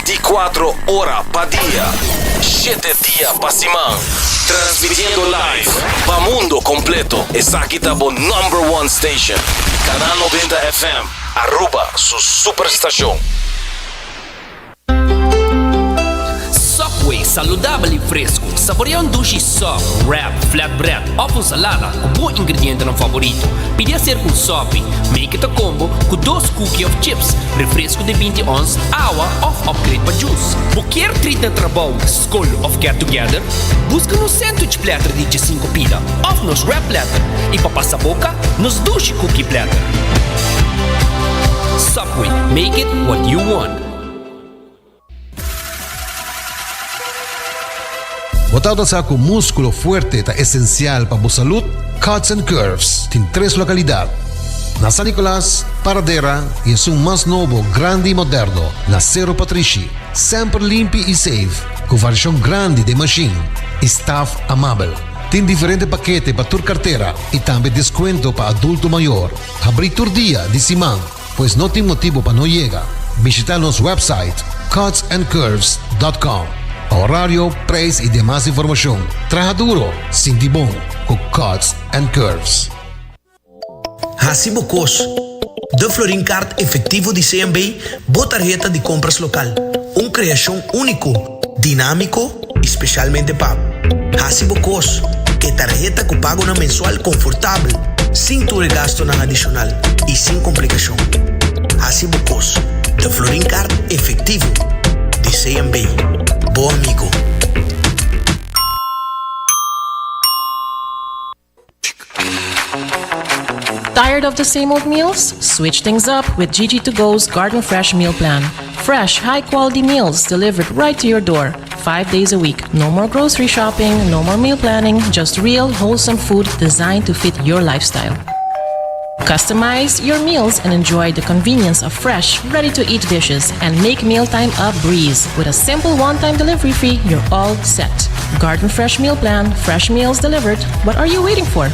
24 ora pa dia, shete dia pa siman. Transmitiendo live pa mundo completo. Esaki ta bo number one station. Canal 90 FM, Aruba su superstacion. Subway, saludabel y fresco. Saborea un dushi sub, wrap, flatbread of un salada cu bo ingredientenan favorito. Pidi hacer cu un sopi. Make it a combo cu dos cookie of chips, refresco di binti ons, awa of upgrade pa juice. Bo kier treat na trabou, scol of get together? Busca nos sandwich platter di djesinco pida of nos wrap platter y pa pasa boca, nos dushi cookie platter. Subway, make it what you want. Bo tabata sa ku múskulo fuerte ta esensial pa bo salud? Cuts and Curves tin tres lokalidat, na San Nicolas, Paradera i esun mas nobo, grandi i moderno, na Sero Patrishi. Semper limpi i safe, ku variashon grandi den mashin i staf amabel. Tin diferente pakete pa tur kartera i tambe deskuento pa adulto mayor. Habrí tur dia di siman. Pues no tin motibo pa no yega. Bishita nos website cutsandcurves dot com pa horario, prijs y demas informacion. Traha duro, sinti bon cu Cuts and Curves. Hasi bo kos. De Florin Card Efectivo di CMB, bo tarheta di compras local. Un creacion unico, dinamico y specialmente pa bo. Hasi bo kos, e tarheta ku pagonan mensual konfortabel, sin tur e gastonan adishonal i sin komplikashon. Hasi bo kos, de Florin Card Efectivo di CMB. Bo amigo. Tired of the same old meals? Switch things up with GG2Go's Garden Fresh Meal Plan. Fresh, high quality meals delivered right to your door, five days a week. No more grocery shopping, no more meal planning, just real, wholesome food designed to fit your lifestyle. Customize your meals and enjoy the convenience of fresh, ready to eat dishes and make mealtime a breeze. With a simple one time delivery fee, you're all set. Garden Fresh Meal Plan, fresh meals delivered. What are you waiting for?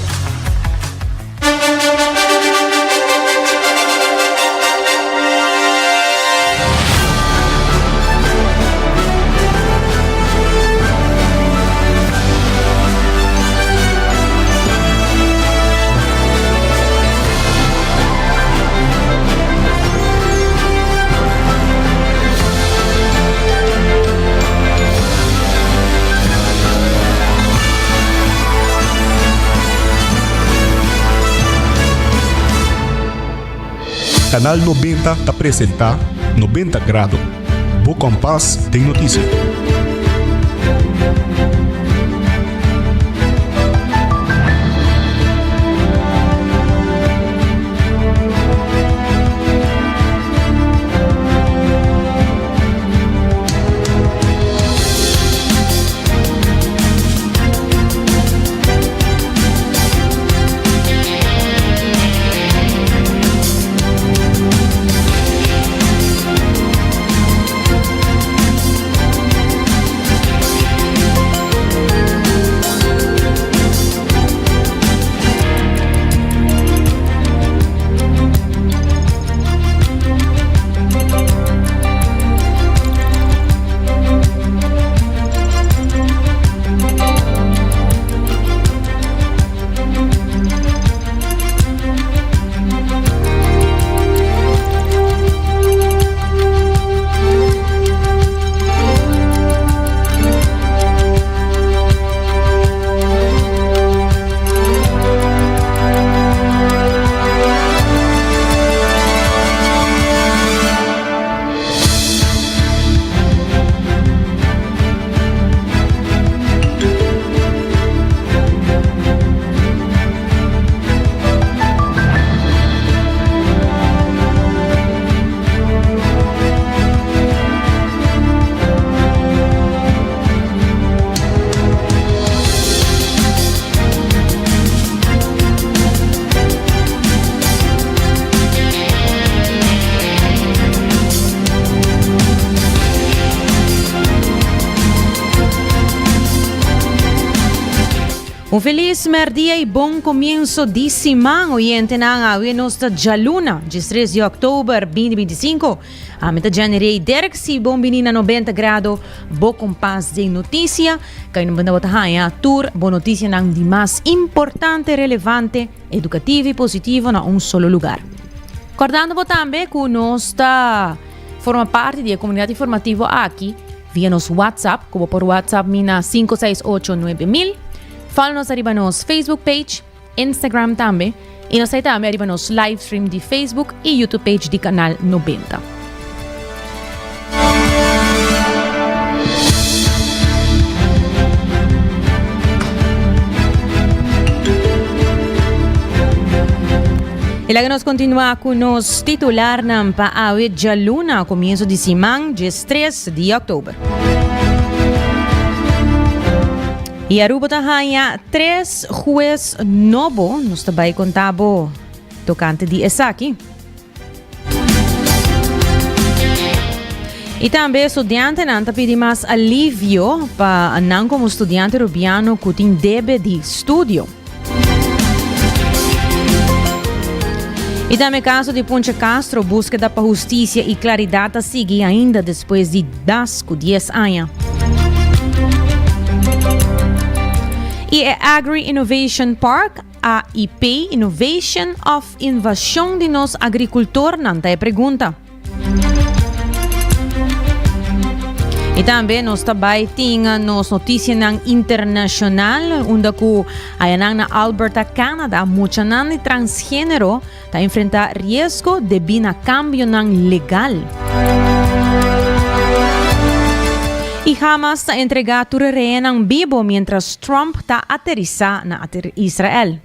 Canal 90 ta presenta 90 Grado, bo kompas den notisia. Un felis merdia y bon comienzo di siman, oyentenan. Awe nos ta djaluna, 13 di october 2025. Ami ta Jenny Ray Derks y bon bini na 90 Grado, bo kompas den noticia. Kaina bo ta haña tur bo noticianan di mas importante, relevante, educativo y positivo na un solo lugar. Kordando bo tambe ku nos ta forma parti di e komunidat informativo aki via nos WhatsApp, ku bo por WhatsApp mi na 568 9000. Follow nos ariba nos Facebook page, Instagram tambe y nos ta tambe ariba nos live stream di Facebook y YouTube page di Canal 90. Y laga nos continua cu nos titularnan pa awe djaluna, comienzo di siman, 13 di october. Y Aruba ta haña tres hues nobo. Nos ta bai conta bo tocante di esaki. Y tambe estudiantenan ta pidi mas alivio pa nan como estudiante rubiano cu tin debe di studio. Y tambe caso di Ponche Castro, búsqueda pa husticia y claridad ta sigui ainda despues di das cu dies aña. Y e Agri Innovation Park, AIP, Innovation of Invasion di nos agricultornan ta e pregunta. Y tambe nos ta bay tin nos noticianan internacional unda cu ayanan na Alberta, Canada, muchanan di transgenero ta enfrenta riesgo debi na cambionan legal. Y Hamas ta entrega tur e rehennan bibo mientras Trump ta aterisa na Israel.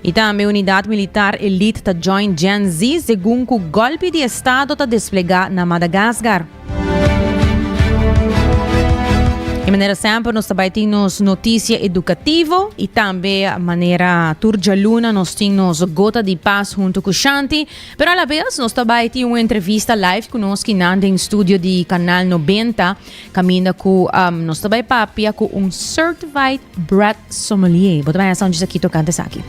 Y tambe unidad militar elite ta join Gen Z segun cu golpi di estado ta desplega na Madagascar. Y manera semper nos ta bay tin nos noticia educativo y tambe manera tur djaluna nos tin nos gota di paz hunto cu Shanti. Pero a la vez nos ta bay tin un entrevista live cu nos kinan den studio di Canal 90 Caminda cu nos ta bay papia cu un certified bread sommelier. Bo ta bay hasa un djis aki tocante esaki.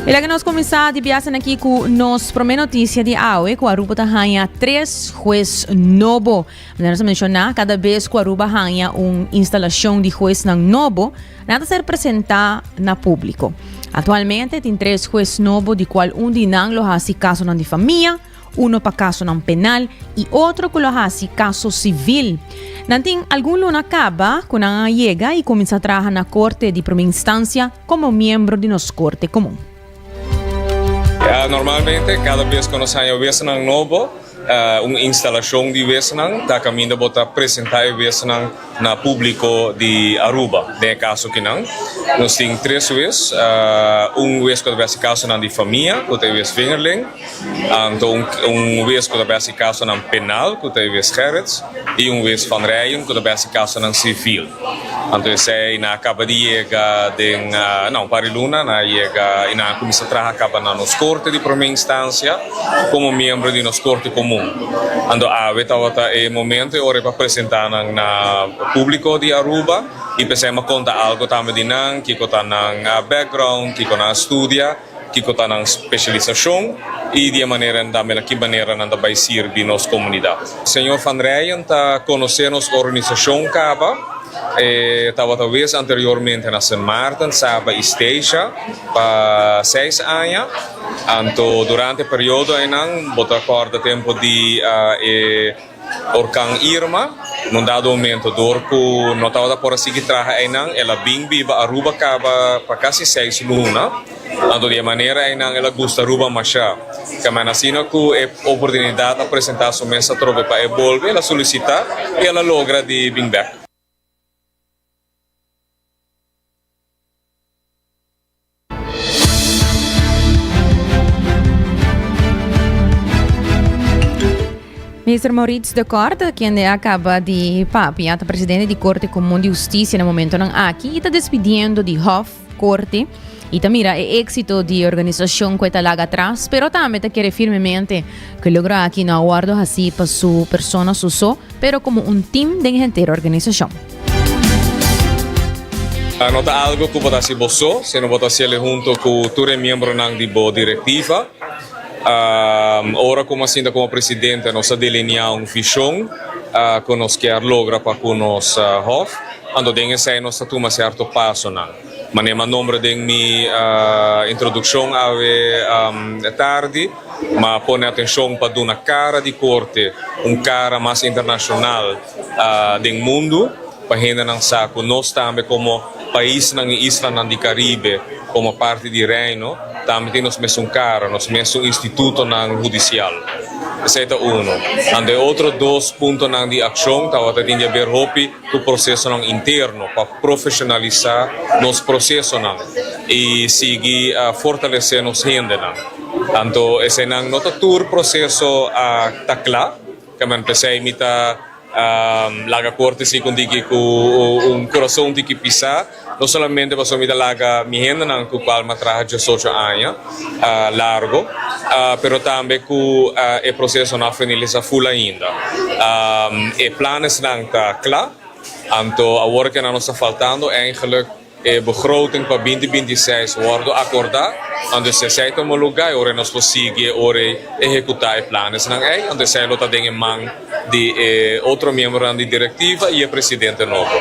Y laga nos cuminsa di biasen aki cu nos prome noticia di awe cu Aruba ta haña tres hues nobo. Manera nos a menciona, cada bes cu Aruba haña un instalacion di huesnan nobo, nan ta ser presenta na publico. Actualmente tin tres hues nobo di cual un di nan lo haci casonan di famia, uno pa kasonan penal i otro ku lo hasi kaso sivil. Nan tin algun luna kaba ku nan a yega i kuminsá traha na Korte di Promé Instansia komo miembro di nos Korte Komun. Normalmente kada bes ku nos haña wesenan nobo, un instalashon di wesenan ta kaminda bo ta presentá e wesenan na públiko di Aruba. Den e kaso kinan nos tin tres wes, un wes ku ta bai hasi kasonan di famia ku ta e wes Vingerling, Anto un wes ku ta bai hasi kasonan penal ku ta e wes Gerrits i un wes Van Rijen ku ta bai hasi kasonan sivil. Anto esei nan a kaba di yega den no un par di luna nan a yega i nan a kuminsá traha kaba na nos korte di promé instansia komo miembro di nos korte komun. Anto awe tabata e momento e ora pa presentá nan na públiko di Aruba i p'esei mi a konta algu tambe di nan, kiko ta nan background, kiko nan a studia. Kiko ta nan spesialisashon i di e manera tambe na ki manera nan ta bai sirbi nos komunidat. Señor Van Rijen ta konosé nos organisashon kaba. E tabata wes anteriormente na Sint Maarten, Saba i Statia pa seis aña. Anto durante e periodo einan bo ta kòrda tempu di e Orkan Irma, na un dado momento dor ku no tabata por a sigui traha einan, el a bin biba Aruba kaba pa kasi seis luna. Anto di e manera einan el a gusta Aruba masha. Kamen asina ku e oportunidat a presentá su mes atrobe pa e bolbe, el a solisitá i el a logra di bin bèk. Minister Maurits de Kort, kende a kaba di papia, ta presidente di Korte Komun di Hustisia na momentonan aki i ta despidiendo di Hof Korte i ta mira e éksito di e organisashon ku e ta laga atras, pero tambe ta kere firmemente ku e logro aki no a wòrdu hasí pa su persona su so, pero komo un tim den henter organisashon. No ta algo ku bo ta hasi bo so, sino bo ta hasiel hunto ku tur e miembronan di bo direktiva. Ora ku mi a sinta komo presidente nos a delineá un vishon ku nos kier logra pa ku nos Hof, anto den esei nos ta tuma sierto pasonan. Manera mi a nombra den mi introdukshon awe tardi, mi a pone atenshon pa duna kara di korte un kara mas internashonal den mundu, pa hendenan sa ku nos tambe komo paisnan i islanan di Karibe, komo parti di Reino, tambe tin nos mesun kara, nos mesun institutonan hudisial. Esei ta uno. Anto e otro dos puntonan di akshon tabata tin di aber hopi ku prosesonan interno pa profeshonalisá nos prosesonan i sigui fortalesé nos hendenan. Anto eseinan no ta tur proseso a ta kla, Kemen p'esei mi ta laga korte si ku un tiki ku un kurason un tiki pisá, no solamente pasobra mi ta laga mi hendenan ku kual mi a traha diesocho aña largo, pero tambe ku e proseso no a finalisá ful ainda. E planesnan ta kla, anto awor ke nan nos ta faltando eigenlijk. E begroting pa binti 26 wordo acorda, anto si esey tuma luga e ora nos por sigui e ora ey ehecuta e planesnan ey, anto esey lo ta den e man di e otro miembronan di directiva y e presidente nobo.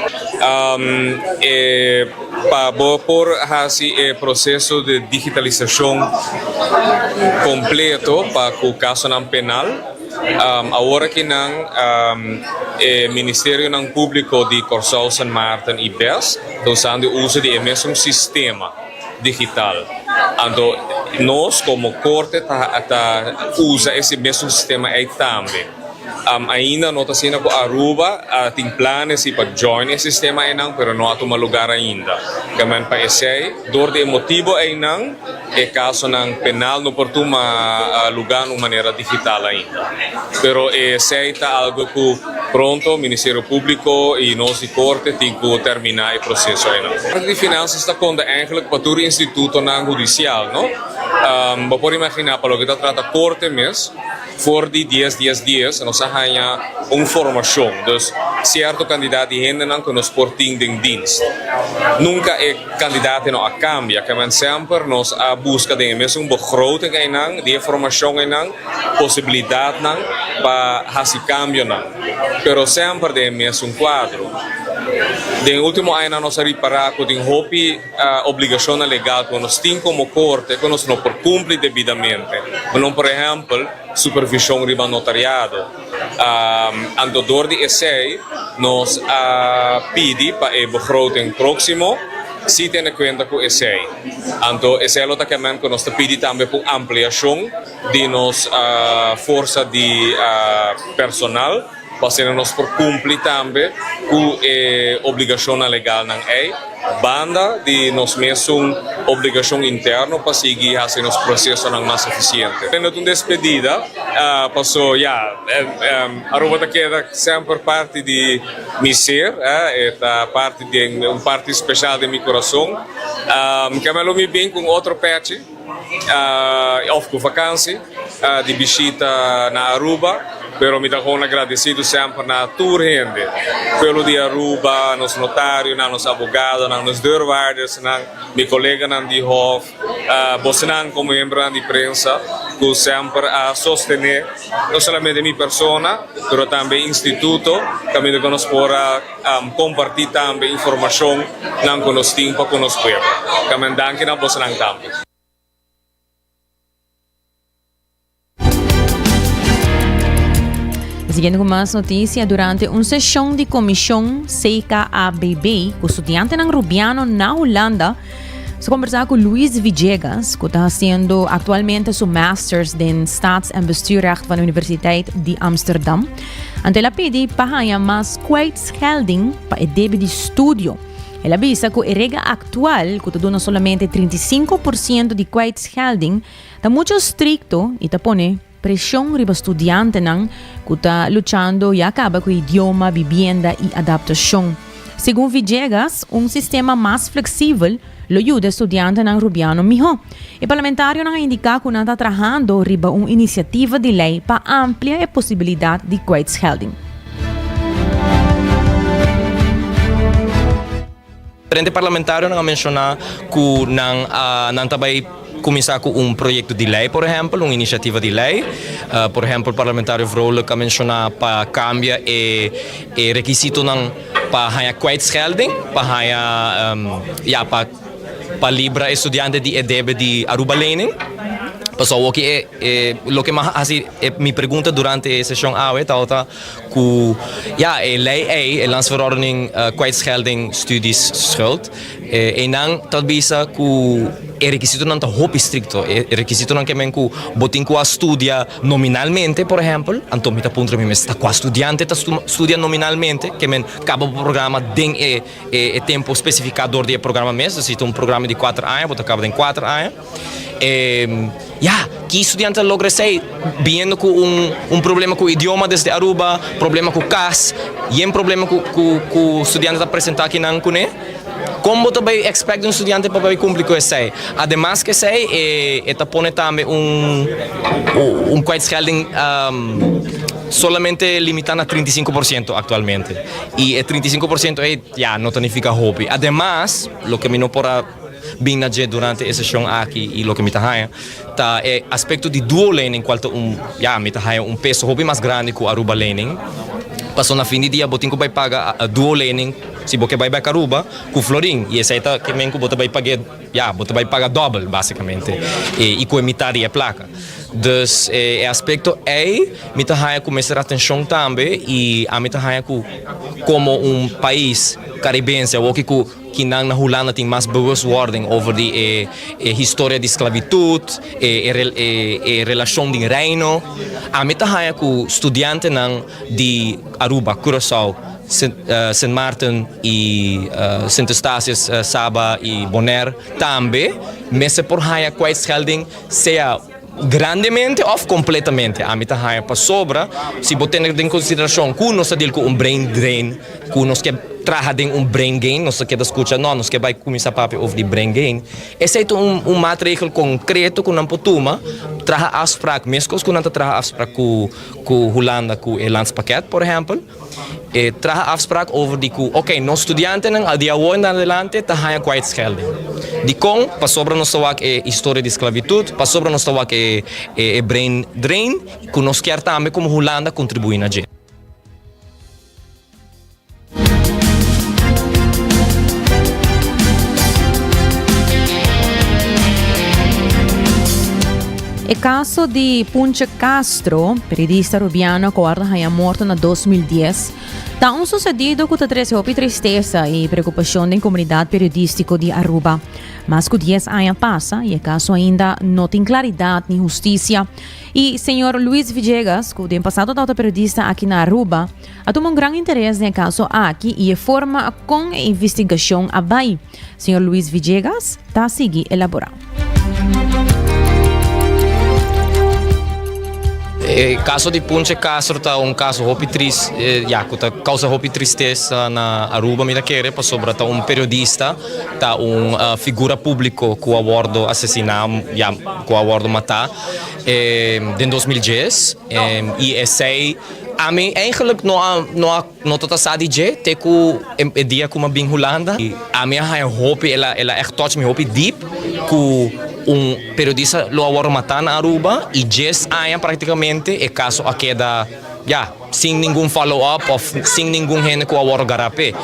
E pa bo por haci e proceso di digitalisacion completo pa cu casonan penal, Awor aki nan e ministerionan públiko di Kòrsou, San Maarten i bes ta usando e uso di e mesun sistema digital. Anto nos komo korte ta usa ese mesun sistema ei tambe. Ainda no ta asina ku Aruba a tin planes si pa join e sistema einan pero no a tuma lugar ainda. Kemen pa esei dor di e motibu einan. E kasonan penal no por tuma lugá na un manera digital ainda. Pero esei ta algu ku pronto Ministerio Públiko i nos di Korte tin ku terminá e proseso einan. Parti di finansas ta konta eigentlik pa tur institutonan hudisial, no? Bo por imaginá pa loke ta trata Korte mes. For di dies dies dies nos a haña un formashon, dus sierto kandidat di hendenan ku nos por tin den dienst. Nunka e kandidaten no a kambia, kemen semper nos a buska den e mesun begroting einan, di e formashon einan, posibilidatnan pa hasi kambionan, pero semper den e mesun kuadro. Den e ultimo añanan nos a ripará ku tin hopi. Obligashonnan legal ku nos tin komo korte ku nos no por kumpli debidamente. Manon por ehèmpel, supervishon riba notariado. Anto dor di esei nos a pidi pa e begroting próksimo si tene kuenta ku esei. Anto esei lo ta kemen ku nos ta pidi tambe pa un ampliashon di nos forsa di personal. Pa asina nos por cumpli tambe cu e obligacionnan legalnan ey, banda di nos mesun obligacion interno pa sigui haci nos procesonan mas eficiente. No ta un despedida, paso ya, Aruba ta keda semper parti di mi ser, e ta parti den un parti special den mi curason. Keme lo mi bin cu un otro pechi. Of ku vakansi di bishita na Aruba, pero mi ta gewoon agradecido semper na tur hende, pueblo di Aruba, nos notarionan, nos abogadonan, nos deurwaardersnan, mi coleganan di Hof, bosnan como miembronan di prensa cu semper a sostene no solamente mi persona, pero tambe instituto caminda cu nos por a comparti tambe informacion nan cu nos tin pa cu nos pueblo. Tamen danki na bosonan tambe. Siguiendo cu mas noticia, durante un sesion di comision CKABB cu studiantenan Rubiano na Hulanda, se conversa cu Luis Villegas, cu ta haciendo actualmente su masters den Staats- en Bestuurrecht van Universiteit di Amsterdam. Anto el a pidi pa haya mas kwijtschelding pa e debe di studio. El a bisa cu e regla actual, cu ta duna solamente 35% di kwijtschelding, ta mucho stricto y ta pone presion riba studiantenan cu ta luchando ya caba cu idioma, bibienda y adaptacion. Segun Villegas, un sistema mas flexibel lo yuda e studiantenan Rubiano miho. E parlamentarionan a indica cu nan ta trahando riba un iniciativa di ley pa amplia e posibilidad di kwijtschelding. Diferente parlamentarionan a menshoná ku nan a nan ta bai kuminsá ku un proyekto di lei, por ehèmpel, un inisiativa di lei. Por ehèmpel, parlamentario Vrolijk a menshoná pa kambia e e rekisitonan pa haña kwijtschelding, pa haña ya pa pa libra e studiante di e debe di Aruba Lening. Pasobra awoki e e loke mi a hasi e mi pregunta durante e seshon awe tabata Ku ya e lei ei, e Landsverordening Kwijtschelding Studies Schuld, einan ta bisa ku e rekisitonan ta hopi strikto. E rekisitonan ke men ku bo tin ku a studia nominalmente, por ehèmpel, anto mi ta puntra mi mes, ta kua studiante ta studia nominalmente? Ke men kaba bo programa den e e tempu spesifiká dor di e programa mes. Si ta un programa di kuater aña, bo ta kaba den kuater aña. E ya, ki studiante ta logra esei biniendo ku un un problema ku idioma desde Aruba, problema ku kas, yen problema ku ku ku studiante ta presenta akinan kuné? Kon bo ta bai expect di un studiante pa bai kumpli ku esei? Ademas ku esei e e ta pone tambe un un kwijtschelding solamente limitá na 35 por siento aktualmente. I e 35 por siento ei ya no ta nifiká hopi. Ademas, loke mi no por a bin na dje durante e seshon aki i loke mi ta haña ta e aspekto di duo lening kual ta un ya mi ta haña un peso hopi mas grandi ku Aruba lening pasobra na fin di dia bo tin ku bai paga duo lening si bo ke bai bek Aruba ku florin i esei ta ke men ku bo ta bai pag'é ya bo ta bai paga dòbel basikamente i ku e mitad di e plaka dus e aspekto ei mi ta haña ku mester atenshon tambe i ami ta haña ku komo un pais karibense awoki ku Kinan na Hulanda tin mas bewustwording over di e e historia di sklabitut, e e e relashon di reino. Ami ta haña ku studiantenan di Aruba, Curaçao, Sint Maarten i Sint Eustatius, Saba i Bonaire tambe mester por haña kwijtschelding sea Grandemente òf kompletamente? Ami ta haña pasobra si bo tene den konsiderashon ku nos ta deal ku un brain drain, ku nos ke traha den un brain gain, nos ta keda skucha no, nos ke bai kuminsá papia over di brain gain. Esei ta un un maatregel konkreto ku nan por tuma, traha afsprak meskos ku nan ta traha afsprak ku ku Hulanda ku e landspakket por ehèmpel. E traha afspraak over di ku ok nos studiantenan al di awor en adelante ta haña kwijtschelding. Dikon? Pasobra nos ta wak e historia di sklavitut, pasobra nos ta wak e e brain drain ku nos kier tambe komo Hulanda kontribuí na dje. E kaso di Punche Castro, periodista rubiano ku a haña morto na 2010, ta un susedido ku ta trese hopi tristesa i preokupashon den komunidat periodístiko di Aruba. Mas ku dies aña pasa i e kaso ainda no tin klaridat ni hustisia. I señor Luis Villegas, ku den pasado tabata periodista aki na Aruba, A tuma un gran interes den e kaso aki i e forma kon e investigashon a bai. Señor Luis Villegas ta sigui elaborá. E kaso di Punche Castro ta un kaso hopi tris, ya ku ta kousa hopi tristesa na Aruba mi ta kere pasobra ta un periodista, ta un figura públiko ku a wòrdu asesiná, ya ku a wòrdu matá den 2010 i esei Ami eigenlijk no a no a no ta ta sa di dje te ku e dia ku mi a bin Hulanda. Ami a haña hopi el a el a ègt touch mi hopi diep ku un periodista lo a wòrdu matá na Aruba i djes aña praktikamente e kaso a keda ya sin ningun follow up òf sin ningun hende ku a wòrdu gará p'e.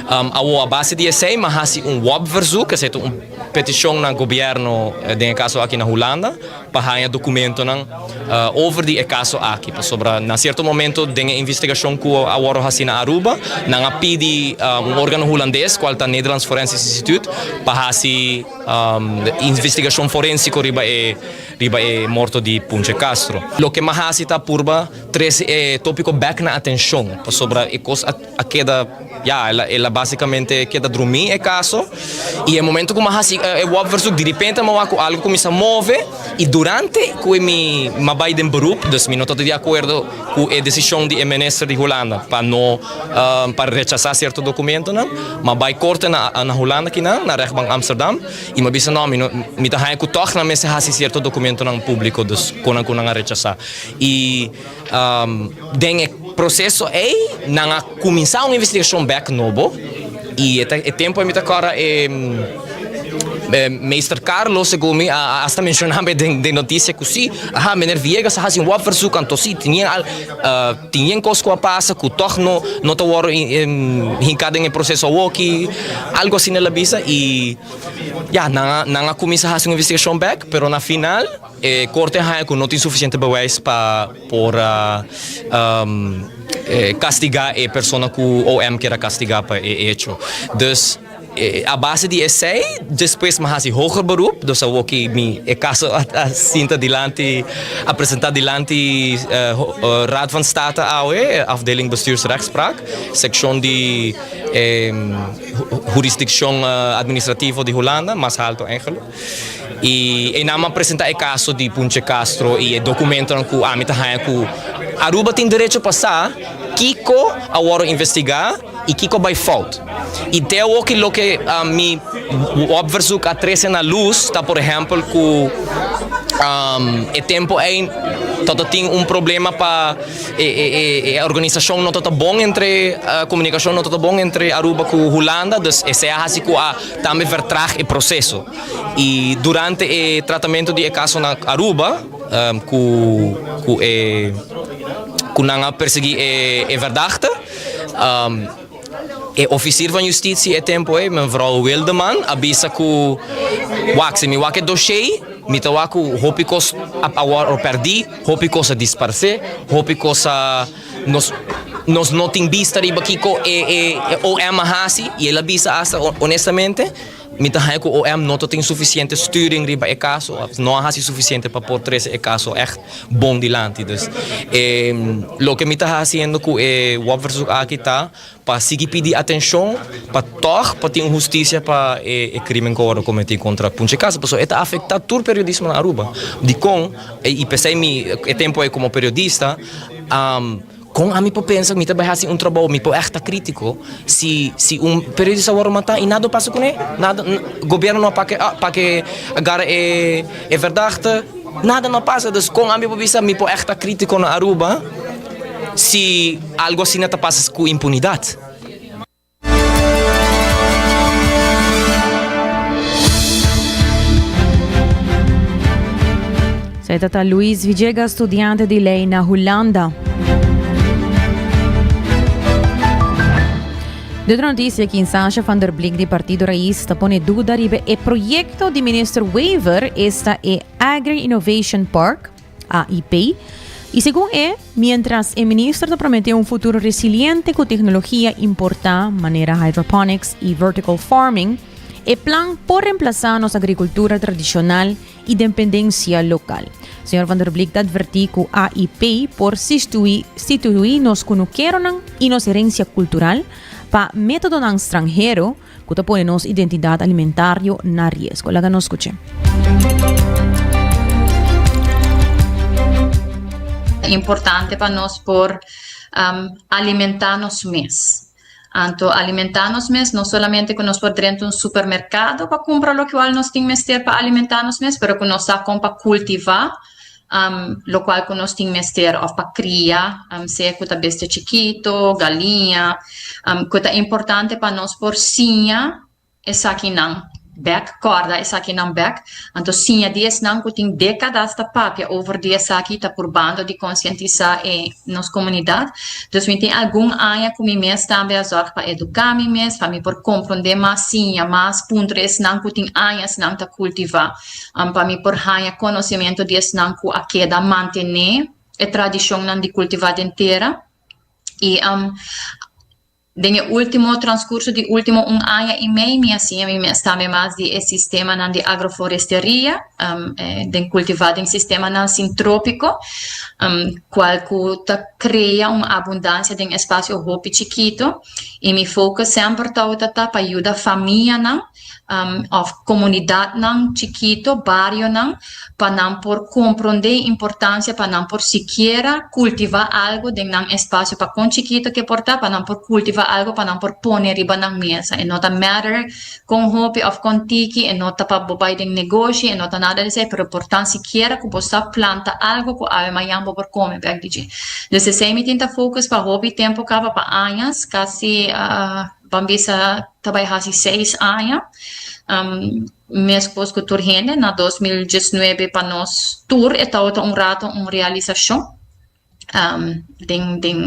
Awor a base di esei mi a hasi un wòpverzoek, esei ta un petishon na gobièrnu den e kaso aki na Hulanda. pa haña dokumentonan over di e kaso aki, pasobra na sierto momento den e investigashon ku a wòrdu hasi na Aruba, nan a pidi un órgano hulandes, kual ta Nederlands Forensisch Instituut, pa hasi investigashon forensiko riba e riba e morto di Punche Castro. Loke m'a hasi ta purba trese e tópiko bèk na atenshon, pasobra e kos a. A keda, ya, el a, el a básicamente keda drumí e caso. Y e momento cu mi a haci e wopverzoek, di repente mi a wak cu algo cuminsa move. Y durante cu mi, mi a bay den beroep, dus mi no tabata di acuerdo cu e decision di e minister di Hulanda pa no, pa rechasa cierto documentonan. Mi a bay corte na, na Hulanda kinan, na rechtbank Amsterdam, y mi a bisa no, mi no, mi ta haña cu toch nan mester haci cierto documentonan publico, dus con nan cu nan a rechasa. Y. Den e proseso ei nan a kuminsá un investigashon bèk nobo. Y e tempo mi ta corda e Meester Carlos segun mi a hasta menciona mi den noticia cu si, aha meneer Villegas a haci un wapverzoek anto si tenia al tenia cos cu a pasa cu toch no no ta worde hinca den e proceso awoki, algo asina el a bisa y ya nan a nan a cuminsa haci un investigacion bek pero na final E korte a haña ku no tin sufisiente bewijs pa por a kastigá e persona ku OM kier a kastigá pa e echo. Dus a base di esei despues mi a hasi hoger beroep, dus awor ki mi e kaso a sinta dilanti a presentá dilanti Raad van State awe, afdeling bestuursrechtspraak, sekshon di hurisdikshon administrativo di Hulanda, mas halto eigenlijk. Y einan a presenta e caso di Punche Castro y e documentonan cu ami ta haña cu Aruba tin derecho pa sa kico a worde investiga y kico a bay fout. Y te awoki loke mi opverzoek a trece na luz ta por ehempel cu e tempo ey tabata tin un problema pa e organisacion no tabata bon entre, comunicacion no tabata bon entre Aruba cu Hulanda, dus esey a haci cu a Tambe vertraag e proceso y durante e tratamento di e caso na Aruba cu cu e cu nan a persegui e e verdachte e officier van justitie e tempo ey mevrouw Wildeman a bisa cu wak si mi wak e dossier mi ta wak cu hopi cos a worde perdi hopi cos a disparce hopi cos a Nos nos no tin bista riba kiko e e OM a hasi y el a bisa hasta honestamente mi ta haña ku OM no ta tin sufisiente sturing riba e kaso of no a hasi sufisiente pa por trese e kaso ègt bon dilanti. Dus e loke mi ta hasiendo ku e wòpverzoek aki ta pa sigui pidi atenshon pa tòg pa tin un hustisia pa e e krimen ku a wòrdu kometí kontra Punche Castro pasobra e ta afektá tur periodismo na Aruba. Dikon y p'esei mi e tempu ei komo periodista Kon ami por pensa mi ta bai hasi un trabou, mi por ègt ta krítiko si si un periodista wòrdu matá i nada a pasa kuné? Nada, gobièrnu no a pake pake gara e e verdachte, nada no a pasa. Dus kon ami por bisa mi por ègt ta krítiko na Aruba si algu asina ta pasa ku impunidat? Zij tata Luis Villegas, studiante di ley na Hulanda. De otra noticia que Sasha van der Blink di Partido Raiz ta pone duda riba e proyecto di minister Wever, esta e Agri Innovation Park. AIP, y segun e, mientras e minister ta promete un futuro resiliente cu tecnologia importa manera hydroponics y vertical farming, e plan por reemplaza nos agricultura tradicional y dependencia local. Señor Van der Blik ta adverti cu AIP por stitui nos cunukeronan y nos herencia cultural pa metodonan stranhero, Ku ta pone nos identidat alimentario na riesgo. Laga nos skuch'é. Ta importante pa nos por alimentá nos mes. Anto alimentá nos mes no solamente ku nos por drenta un supermerkado pa kumpra lokual nos tin mester pa alimentá nos mes, pero ku nos sa kon pa kultivá lokual ku nos tin mester òf pa kria, sea ku ta bestia chikito, galiña, ku ta importante pa nos por siña esakinan bèk, kòrda esakinan bèk. Anto siña di esnan ku tin dékadas ta papia over di esaki ta purbando di konsientisá e nos komunidat. Dus mi tin algun aña ku mi mes tambe a zòrg pa eduká mi mes, pa mi por komprondé mas, siña mas, puntra esnan ku tin añasnan ta kultivá. Pa mi por haña konosementu di esnan ku a keda mantené e tradishonnan di kultivá den tera. I den e último transkurso di último un aña i mei mi a siña mi mes tambe mas di e sistemanan di agroforesteria, den kultivá den sistemanan sintrópiko, kual ku ta krea un abundansia den espasio hopi chikitu. I mi focus semper tabata ta pa yuda famianan. òf komunidatnan chikito, barionan, pa nan por komprondé e importansia pa nan por sikiera kultivá algu den nan espasio, pa kon chikito ke por ta, pa nan por kultivá algu pa nan por pone riba nan mesa. E no ta matter kon hopi òf kon tiki, e no ta pa bo bai den negoshi, e no ta nada di esei, pero por tan sikiera ku bo sa planta algu ku awe mañan bo por kome bèk di dje. Dus esei mi tin ta focus pa hopi tempu kaba, pa añas, kasi. Ban bisa ta bai hasi seis aña. Meskos ku tur hende na 2019 pa nos tur e tabata un rato un realisashon den den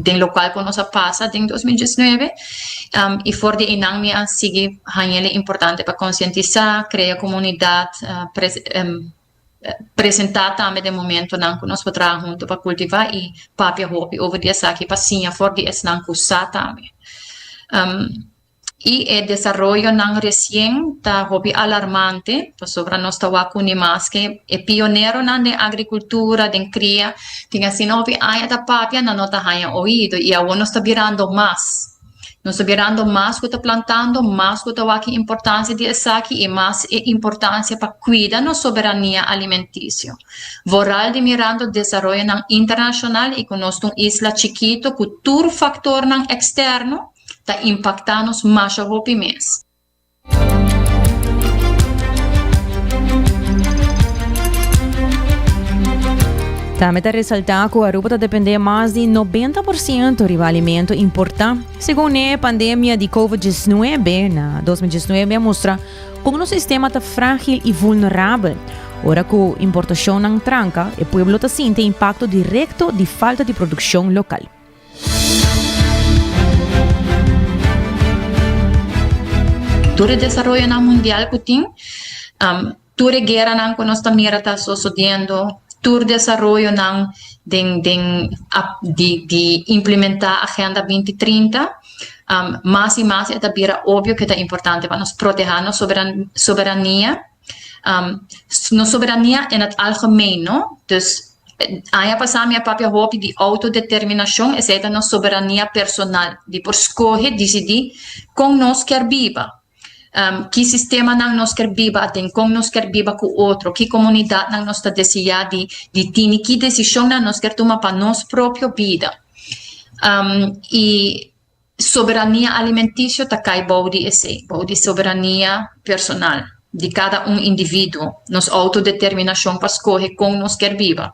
den lokual ku nos a pasa den 2019 i for di einan mi a sigui haña e importante pa konsientisá, krea komunidat, presentá tambe den momentonan ku nos por traha huntu pa kultivá i papia hopi over di esaki pa siña for di esnan ku sa tambe. I e desaroyonan resien ta hopi alarmante pasobra nos ta wak ku ni maske e pioneronan den agrikultura, den kria, tin asina hopi aña ta papia nan no ta haña oido i awor nos ta birando mas. Nos ta birando mas ku ta plantando, mas ku ta wak e importansia di esaki i mas e importansia pa kuida nos soberania alimentisio. Vooral di mirando desaroyonan internashonal i ku nos ta un isla chikito ku tur faktornan eksterno ta impaktá nos masha hopi mes. Tambe ta resaltá ku Aruba ta dependé mas di 90% riba alimento importá. Segun e pandemia di COVID-19 na 2019 a mustra kon nos sistema ta frágil i vulnerabel. Ora ku importashonnan tranka, e pueblo ta sinti e impakto direkto di falta di produkshon lokal. Tur e desaroyonan mundial ku tin, tur e gueranan ku nos ta mira ta sosodiendo, tur desaroyonan den den di di implementá Agenda 2030, mas i mas e ta bira obvio ku ta importante pa nos protehá nos soberania, nos soberania en het algemeen, no? Dus Aña pasá mi a papia hopi di outodeterminashon, esei ta nos soberania personal di por skohe, disidí kon nos kier biba, ki sistemanan nos kier biba aden, kon nos kier biba ku otro, ki komunidatnan nos ta deseá di di tini, ki desishonnan nos kier tuma pa nos propio bida. I Soberania alimentisio ta kai bou di esei, bou di soberania personal di kada un individuo, nos outodeterminashon pa skohe kon nos kier biba.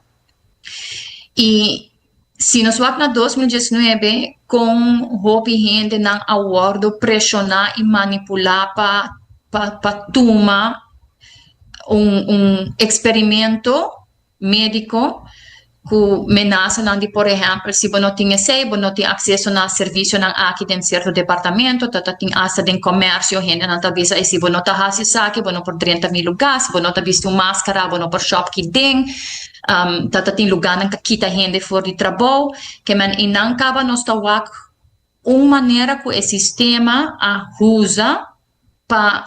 I si nos wak na 2019 kon hopi hendenan a wòrdu preshoná i manipulá pa pa pa tuma un un eksperimento médiko ku menasanan di por ehèmpel si bo no tin esei bo no tin akseso na servisionan aki den sierto departamento, ta ta tin asta den kòmersio hendenan ta bisa si bo no ta hasi esaki bo no por drenta mi lugá, si bo no ta bisti un máskara bo no por shòp ki den, ta ta tin lugánan ta kita hende for di trabou, ke men einan kaba nos ta wak un manera ku e sistema a usa pa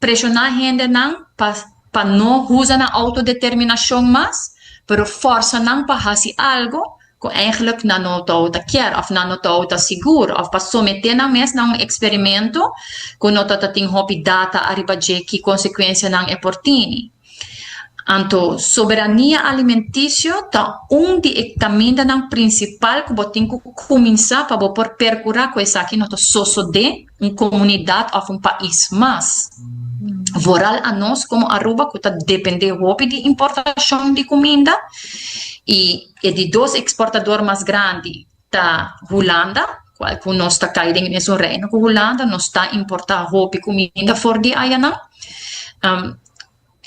preshoná hendenan pa pa no usa nan outodeterminashon mas, pero fòrsa nan pa hasi algu ku eigentlik nan no tabata kier òf nan no tabata sigur òf pa someté nan mes na un eksperimento ku no tabata tin hopi data ariba dje ki konsekuensianan e por tini. Anto, soberania alimentisio ta un di e kamindanan prinsipal ku bo tin ku kuminsá pa bo por perkurá ku esaki no ta sosodé un komunidat òf un pais mas. Vooral anos komo Aruba ku ta dependé hopi di importashon di kuminda i e di dos eksportador mas grandi ta Hulanda, kual ku nos ta kai den e mesun reino ku Hulanda, nos ta importá hopi kuminda for di ayanan.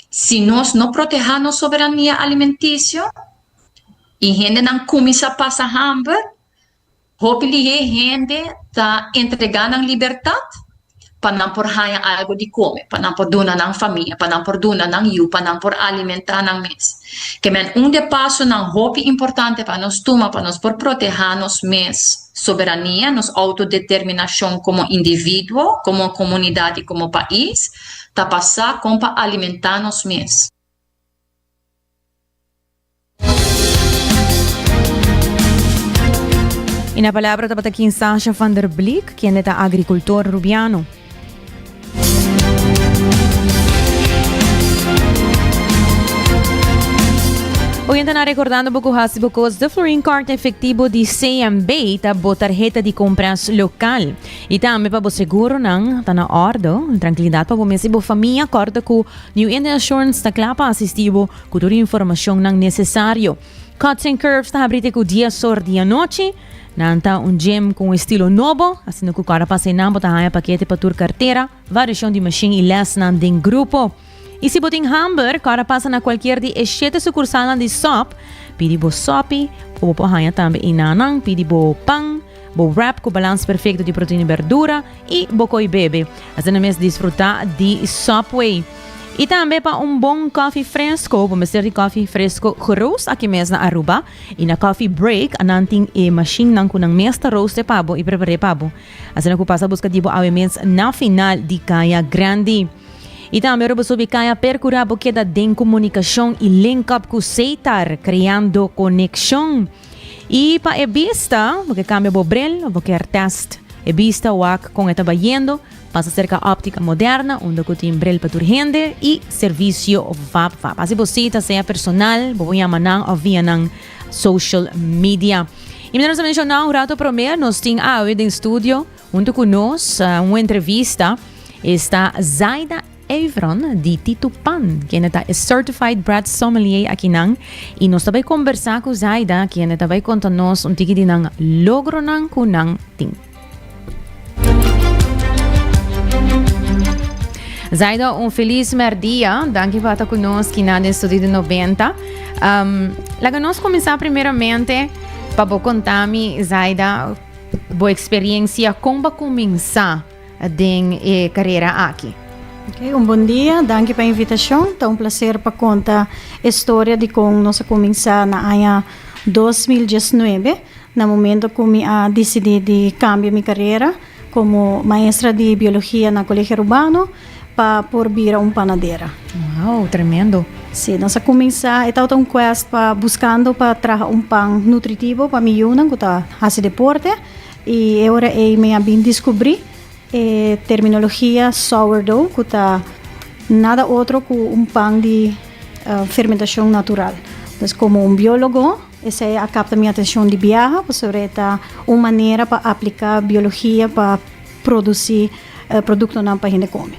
Si nos no protehá nos soberania alimentisio i hendenan kuminsá pasa hamber, hopi lihé hende ta entregá nan libertat pa nan por haña algu di kome, pa nan por duna nan famia, pa nan por duna nan yu, pa nan por alimentá nan mes. Ke men un di e pasonan hopi importante pa nos tuma pa nos por protehá nos mes soberania, nos outodeterminashon komo individuo, komo komunidat i komo pais, Ta pa sa kon pa alimentá nos mes. I na palabra tabata kin Sasha van der Blik, kende ta agrikultor rubiano. Oyentenan recordando bo cu haci bo cos de Florin Card efectivo di CMB ta bo tarheta di compras local. I tambe pa bo seguronan ta na ordo, trankilidat pa bo mes i bo famia. Kòrda ku New Indian Assurance ta kla pa asistí bo ku tur informashonnan nesesario. Cuts and Curves ta habri te ku dies or di anochi. Nan ta un gym ku un estilo nobo, asina ku kòrda pasa einan bo ta haña pakete pa tur kartera, variashon di mashin i lèsnan den grupo. I si bo tin hamber, kòrda pasa na kualkier di e shete sukursalnan di sòp, pidi bo sòpi, ku bo por haña tambe einanan, pidi bo pan, bo wrap ku balans perfekto di proteina i berdura, i bo koi bebe. Asina mes disfrutá di Subway. I tambe pa un bon kòfi fresko, bo mester di kòfi fresko geroast aki mes na Aruba. I na Coffee Break nan tin e mashinnan ku nan mes ta roaste pa bo i prepar'é pa bo. Asina ku pasa buska di bo awe mes na final di Kaya Grandi. I tambe ora bo subi kaya perkurá bo keda den komunikashon i link up ku Setar, kreando konekshon. I pa e bista, bo ke kambia bo bril of bo kier test e bista wak kon e ta bayendo, pasa serka Optica Moderna unda ku tin bril pa tur hende i servisio vap vap. Hasi bo sita sea personal, bo por yama nan of via nan social media. I manera nos a menshoná un rato promé, nos tin awe den studio huntu ku nos un entrevista, esta Zaida Evron di Tito Pan, kende ta e Certified Bread Sommelier akinan, i nos ta bai kombersá ku Zaida, kende ta bai konta nos un tiki di nan logronan ku nan tin. Zaida, un felis merdia. Danki pa ta ku nos kinan den Studio di 90. Um, laga nos kuminsá primeramente pa bo konta mi, Zaida, bo eksperiencia kon bo a kuminsá den e karera aki. Ok, un bon dia, danki pa e invitashon. Ta un plaser pa konta e storia di kon nos a kuminsá na aña 2019, na momento ku mi a disidí di kambia mi karera komo maestra di biologia na Colegio Arubano pa por bira un panadera. Wow, tremendo. Sí, nos a kuminsá, e tabata un quest pa buskando pa traha un pan nutritivo pa mi yunan ku ta hasi deporte. I e ora ei mi a bin diskubrí e terminologia sourdough ku ta nada otro ku un pan di fermentashon natural. Dus komo un biólogo esei a kapta mi atenshon di biaha pasobra e ta un manera pa apliká biologia pa produsí produktonan pa hende kome.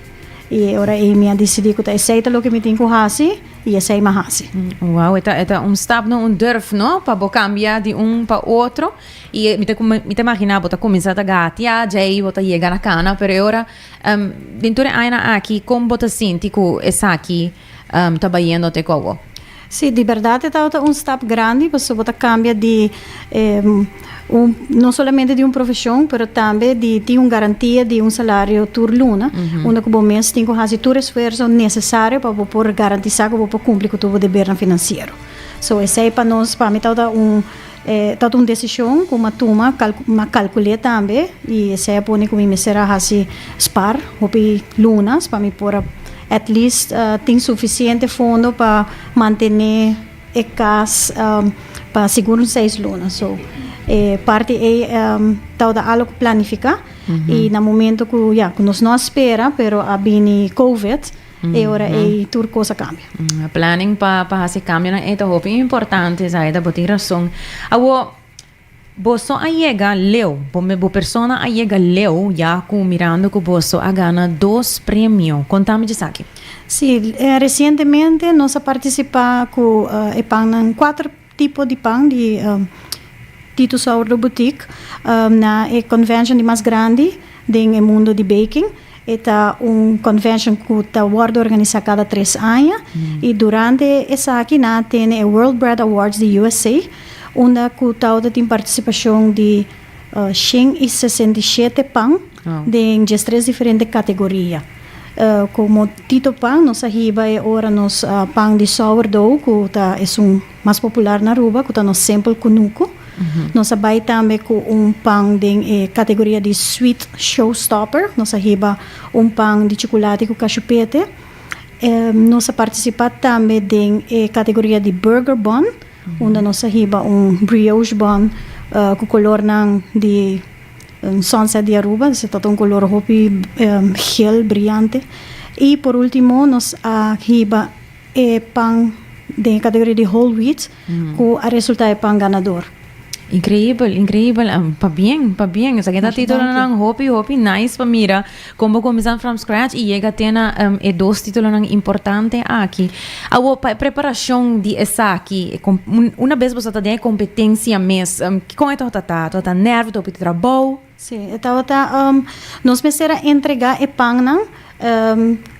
I e ora ei mi a disidí ku ta esei ta loke mi tin ku hasi. I esei m'a hasi. Wow, e ta e ta un stap no, un durf no, pa bo kambia di un pa otro. I mi ta mi ta imaginá bo ta kuminsá ta gatia, djei bo ta yega na kana, pero e ora den tur e añanan aki kon bo ta sinti ku esaki ta bayendo te kobo? Sí, di bèrdat e tabata un stap grandi pasobra bo ta kambia di un no solamente di un profeshon pero tambe di tin un garantia di un salario tur luna unda ku bo mes tin ku hasi tur esfuerso nesesario pa bo por garantisá ku bo por kumpli ku tur bo debernan finansiero. So esei pa nos pa mi tabata un tabata un desishon ku mi a tuma mi a kalkul'é tambe i esei a pone ku mi mester a hasi spar hopi lunas pa mi por a at least tin sufisiente fondo pa mantené e kas pa sigur un seis luna. So e parti ei tabata algo planifiká i na momento ku ya ku nos no a spera pero a bini covid e ora ei tur kos a kambia. Planning pa pa hasi kambionan ei ta hopi importante Zaida, bo tin rason. Awor Boso a yega leu, bo bo persona a yega leu ya cu mirando cu boso a gana dos premio. Conta mi djesaki. Sí, recientemente nos a participa cu e pannan, cuater tipo di pan di Tito Sourdough Boutique na e convention di mas grandi den e mundo di baking. E ta un convention cu ta wordo organisa cada tres aña y durante esaki nan a tene e World Bread Awards di USA unda cu tawata tin participacion di 167 pan den diestres diferente categoria. Como Tito Pan nos a hiba e ora nos pan di sourdough cu ta esun mas popular na Aruba cu ta nos simpel cunucu. Nos a bai tambe cu un pan den e categoria di sweet showstopper. Nos a hiba un pan di chuculati cu cashupete. Nos a participa tambe den e categoria di burger bun, unda nos a hiba un brioche bun cu colornan di sunset di Aruba. Esei ta un color hopi geel briyante. Y por ultimo nos a hiba E pan den e kategoria di whole wheat ku a resultá e pan ganador. Increibel, increibel. Pabien, pabien. Esaki ta titulonan hopi, hopi nice pa mira con bo cuminsa from scratch y yega te na e dos titulonan importante aki. Awo, pa e preparacion di esaki, una bes bo sa ta den e competencia mes, con e tabata ta? Tabata nervio, tabata hopi trabou? Sí, e tabata, nos mester a entrega e pannan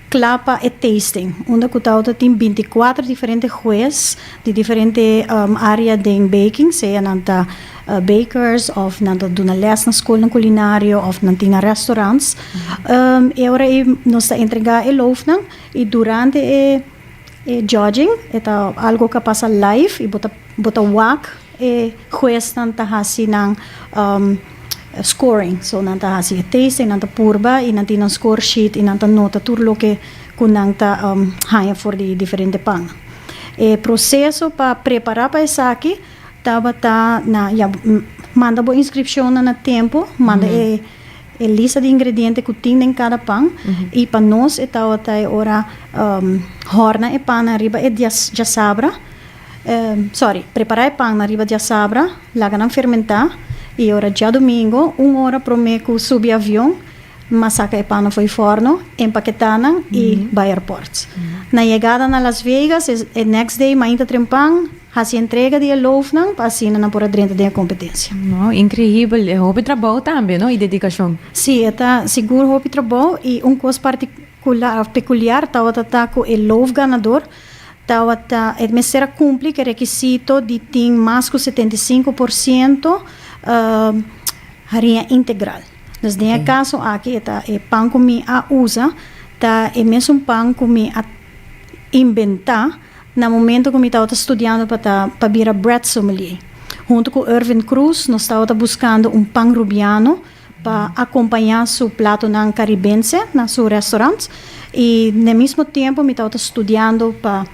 kla pa e tasting, unda ku tabata tin bintikuater diferente hues di diferente área den baking, sea nan ta bakers òf nan ta duna lès na skolnan kulinario òf nan tin na restaurants. E ora ei nos ta entregá e loofnan i durante e e judging e ta algo ku a pasa live i bo ta bo ta wak e huesnan ta hasi nan scoring. So nan ta hasi e tasting, nan ta purba i nan tin nan score sheet i nan ta nota tur loke ku nan ta haña for di diferente pannan. E proseso pa prepara pa esaki tabata na ya manda bo inskripshonnan na tempu, manda e e lista di ingrediente ku tin den kada pan i pa nos e tabata e ora hòrna e pannan riba e djasabra. Sorry, prepará e pannan riba djasabra, laga nan fermentá i ora djadumingu, un ora promé ku subi avion, m'a saka e pannan for di fòrno, empaketá nan i bai airport. Na yegada na Las Vegas, e next day mainta trempan, hasi entrega di e loofnan pa asina nan por a drenta den e kompetensia. Wow, inkreibel. E hopi trabou tambe, no? I dedikashon. Sí, e ta sigur hopi trabou i un kos partikular òf pekuliar tabata ta ku e loof ganador Tabata e mester a cumpli cu e requisito di tin mas cu 75% hariña integral. Dus den e caso aki e ta e pan cu mi a usa ta e mesun pan cu mi a inventa na momento cu mi tabata studiando pa ta pa bira bread sommelier. Hunto cu Irvin Cruz nos tabata buscando un pan rubiano pa acompaña su platonan caribense na su restaurant y n'e mismo tiempo mi tabata studiando pa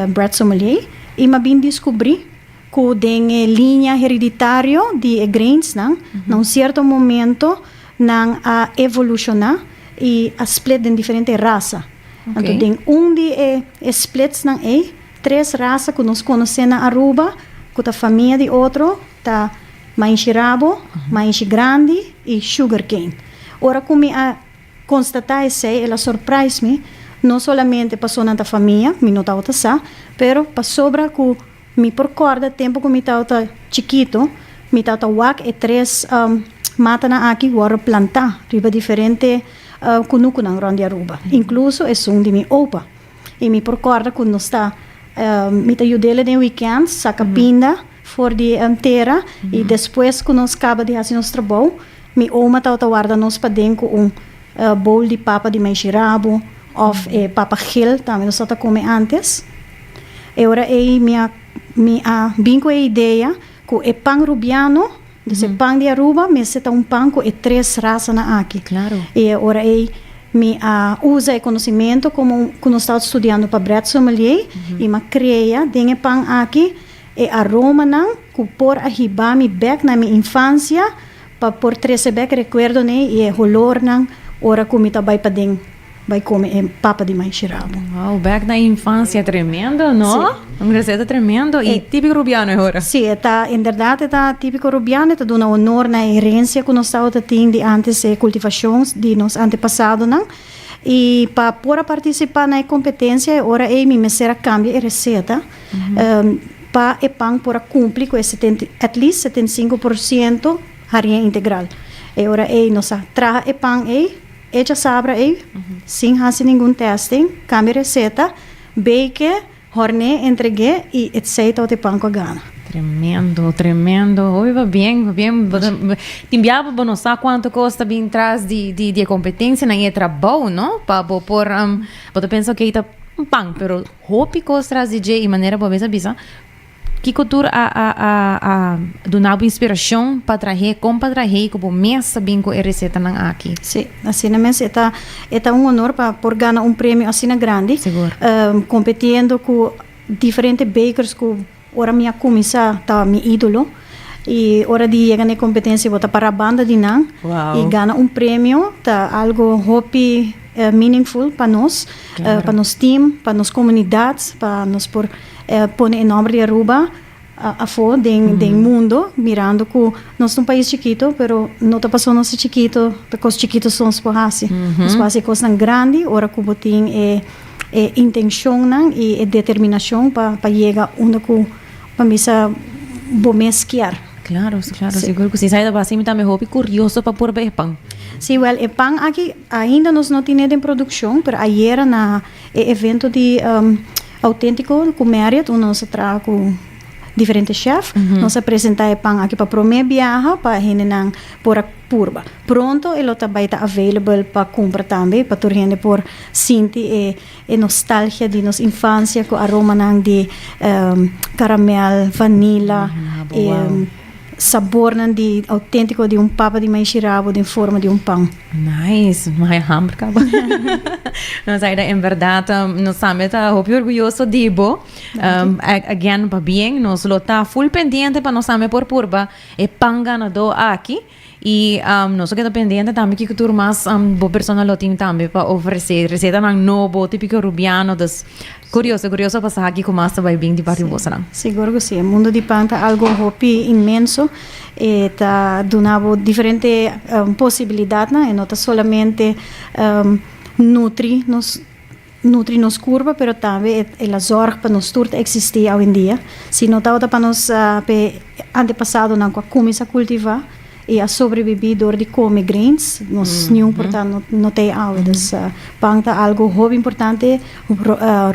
bread sommelier y m'a bin descubri cu den e linea hereditario di e grainsnan na un cierto momento nan a evoluciona y a split den diferente rasa. Anto den un di e splitsnan ey tres rasa cu nos conoce na Aruba cu ta famia di otro ta Maishi rabo, maishi grandi i sugarcane. Ora ku mi a konstatá esei, el a surprise mi, no solamente pasobra nan ta famia, mi no tabata sa, pero pasobra ku mi por kòrda tempu ku mi tabata chikitu, mi tabata wak e tres matanan aki wòrdu plantá riba diferente kunukunan rònt di Aruba, inkluso esun di mi opa. I mi por kòrda ku nos ta, mi ta yud'el den wikènt saka pinda. For di tera i despues ku nos kaba di hasi nos trabou, mi oma tabata warda nos paden ku un bowl di papa di maishi rabu òf e papa gel tambe nos tabata kome ántes. E ora ei mi a mi a bin ku e idea ku e pan rubiano, dus e pan di Aruba, mester ta un pan ku e tres rasanan aki. I e ora ei mi a usa e konosementu komo ku nos tabata studiando pa bread sommelier i mi a krea den e pan aki E aromanan ku por a hiba mi bèk na mi infansia pa por trese bèk rekuerdonan i e holornan ora ku mi ta bai paden bai kome e papa di maishi rabo. Wow, bèk na infansia, tremendo, no? Sí. Un reseta tremendo i típiko rubiano e ora. Sí, e ta, inderdat e ta típiko rubiano, e ta duna honor na e herensia ku nos tabata tin di ántes, e kultivashon di nos antepasadonan. I pa por a partisipá na e kompetensia e ora ei mi mester a kambia e reseta. Pa e pan por a cumpli cu e setenta, at least 75% harinha integral. E ora ey nos a traha e pan ey, echa sabra ey, sin haci ningun testing, cambia receta, bake, horne, entregue y etsey tabata e pan cu a gana. Tremendo, tremendo. Hopi pa bien, pa bien. Tin bia bo no sa cuanto cos ta bin tras di di di e competencianan y e trabou, no? Pa bo por, bo ta pensa ok ta un pan, pero Hopi kos tras di dje i manera bo a mester bisa kiko tur a a a a duna bo inspirashon pa trah'é, kon pa trah'é i ku bo mes ta bin ku e resetanan aki. Sí, asina mes e ta e ta un honor pa por gana un premio asina grandi. Sigur. Kompetiendo ku diferente bakers ku Ora mi a cuminsa ta mi idolo y ora di yega na e competencia bo ta para banda di nan y gana un premio ta algo hopi meaningful pa nos, pa nos team, pa nos comunidad, pa nos por pone e nomber di Aruba. afó den den mundo mirando ku nos ta un pais chikito pero no ta pasobra nos ta chikito ta kos chikito so nos por hasi. Nos por hasi kosnan grandi ora ku bo tin e e intenshonnan i e determinashon pa pa yega unda ku pa misa bo mes kier. Claro, claro, sigur ku si. Sa ta basi mi tambe hopi kurioso pa purba e pan. Si, wèl e pan aki ainda nos no tine den produkshon pero ayera na e evento di Auténtiko ku Marriott unda nos a traha ku diferente chef. Nos a presentá e pan aki pa promé biaha pa hendenan por a purba. Pronto e lo ta bai ta available pa kumpra tambe pa tur hende por sinti e e nostalgia di nos infansia ku aromanan di karamèl, vanila, e sabornan di auténtiko di un papa di maishi rabo den forma di un pan. Nice, mi haya hamber caba. Nos Aida, en berdad nos tambe ta hopi orguyoso di bo. Again, pabien, nos lo ta full pendiente pa nos tambe por purba e pan ganador aki. Y nos lo keda pendiente tambe kiko tur mas bo persona lo tin tambe pa ofrece. Recetanan nobo, tipico Rubiano, dus curioso, curioso pa sa kiko mas ta bay bin di parti bosonan. Sigur cu si. E mundo di pan ta algo hopi inmenso. E ta duna bo diferente posibilidadnan. E no ta solamente nutri nos nutri nos curpa pero tambe e la zorg pa nos tur ta existi awendia. Si no tabata pa nos p'e antepasadonan cu a cuminsa cultiva y a sobrevivi door di come grains, nos niun por ta no ta e awe. Dus pan ta algo hopi importante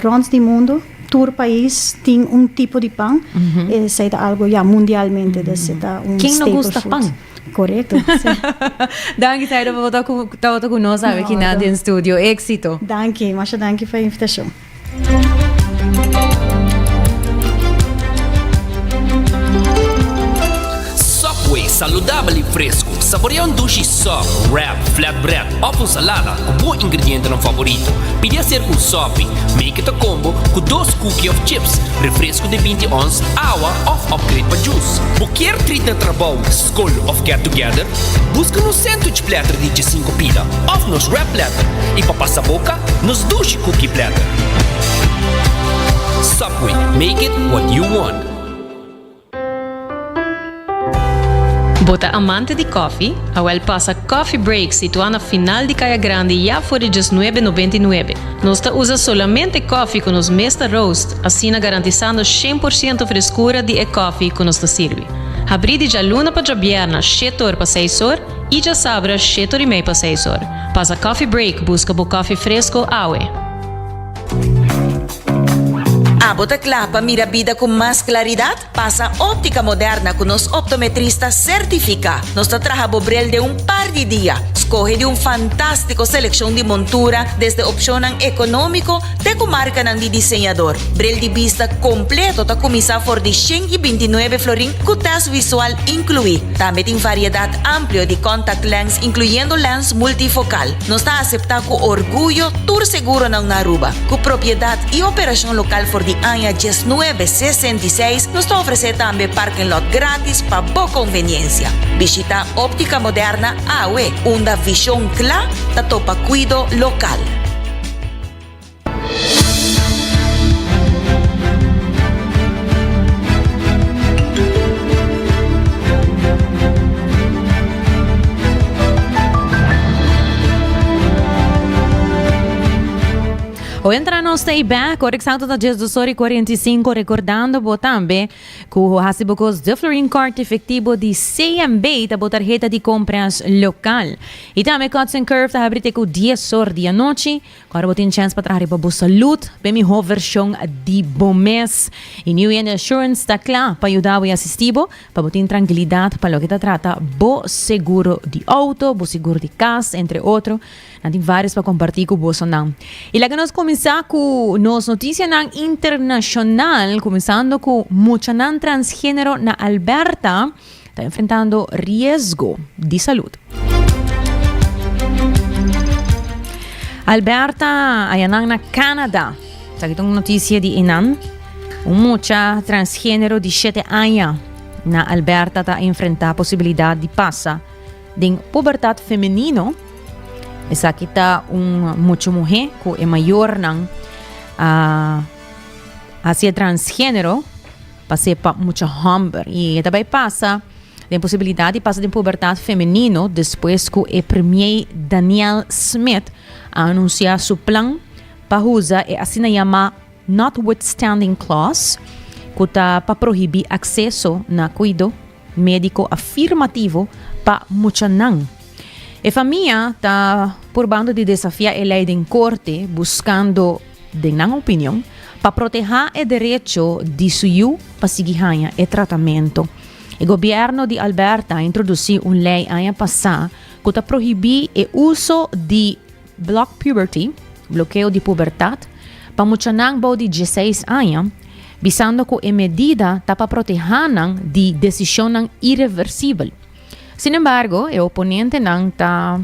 rond di mundo. Tur pais tin un tipo di pan. Esey ta algo ya mundialmente, dus e ta un Ken no staple gusta food. pan? Korekto, si. Danki Zaida pa bo ta ku tabata ku nos awe kinan den studio. Éksito. Danki, masha danki pa e invitashon. Subway, saludabel y fresco. Saborea un dushi sub, wrap, flatbread of un salada cu bo ingredientenan favorito. Pidi hacer un sopi. Make it a combo cu dos cookie of chips, refresco di binti ons, awa of upgrade pa juice. Bo kier treat na trabou, scol of get together? Busca nos sandwich platter di djesinco pida of nos wrap platter y pa pasa boca, nos dushi cookie platter. Subway, make it what you want. Bo ta amante di koffie? Awel pasa Coffee Break situá na final di Kaya Grandi ya for di djesnuebe nobenta i nuebe. Nos ta usa solamente koffie ku nos mes ta roast, asina garantisando shen por siento freskura di e koffie ku nos ta sirbi. Habrí di djaluna pa djabièrna shete or pa seis or i djasabra shete or i mei pa seis or. Pasa Coffee Break buska bo koffie fresko awe. Abo ta kla pa mira bida ku mas klaridat? Pasa Óptica Moderna ku nos optometrista sertifiká. Nos ta traha bo bril den un par di dia. Skohe di un fantástiko selekshon di montura, desde opshonnan ekonómiko te ku markanan di diseñador. Bril di bista kompleto ta kuminsá for di 129 florin ku tèst visual inkluí. Tambe tin variedat amplio di contact lens inkluyendo lens multifokal. Nos ta aseptá ku orguyo tur seguronan na Aruba. Ku propiedat i operashon lokal for di aña diesnuebe 66, nos ta ofresé tambe parking lot gratis pa bo konveniensia. Bishitá Óptica Moderna awe, unda vishon kla ta topa kuido lokal. Hoy entra nos ta back, ora exacto ta 12 ora y 45, recordando bo tambe cu hasi bo cos de Florin Card efectivo di CMB ta bo tarjeta di compras local. Y tambe Cuts and Curve ta habri te cu 10 or di anochi. Ku ora bo tin chèns pa traha riba bo salud, p'e mihó vershon di bo mes. I New End Assurance ta kla pa yuda bo i asistí bo pa bo tin trankilidat pa loke ta trata bo seguro di outo, bo seguro di kas, entre otro. Nan tin vários pa kompartí ku bosonan. I laga nos kuminsá ku nos notisianan internashonal, kuminsando ku muchanan transgenero na Alberta. Ta enfrentando riesgo di salud. Alberta, ayanan na Canada. Esaki ta un noticia di inan. Un mucha transgenero di 7 aña na Alberta ta enfrenta posibilidad di pasa den pubertad femenino. Esaki ta un mucha muhe cu e mayornan a hacia transgenero. Pas'é pa mucha hòmber i e ta bai pasa den posibilidat di pasa den pubertat femenino despues ku e premier Danielle Smith a anunsiá su plan pa usa e asina yamá notwithstanding clause ku ta pa prohibí akseso na kuido médiko afirmativo pa muchanan. E famia ta purbando di desafiá e lei den korte buskando, den nan opinion, pa protehá e derecho di su yu pa sigui haña e tratamentu. E gobièrnu di Alberta a introdusí un lei aña pasá ku ta prohibí e uso di block puberty, blokeo di pubertat, pa muchanan bou di dieseis aña, bisando ku e medida ta pa protehá nan di desishonnan ireversibel. Sin embargo, e oponentenan ta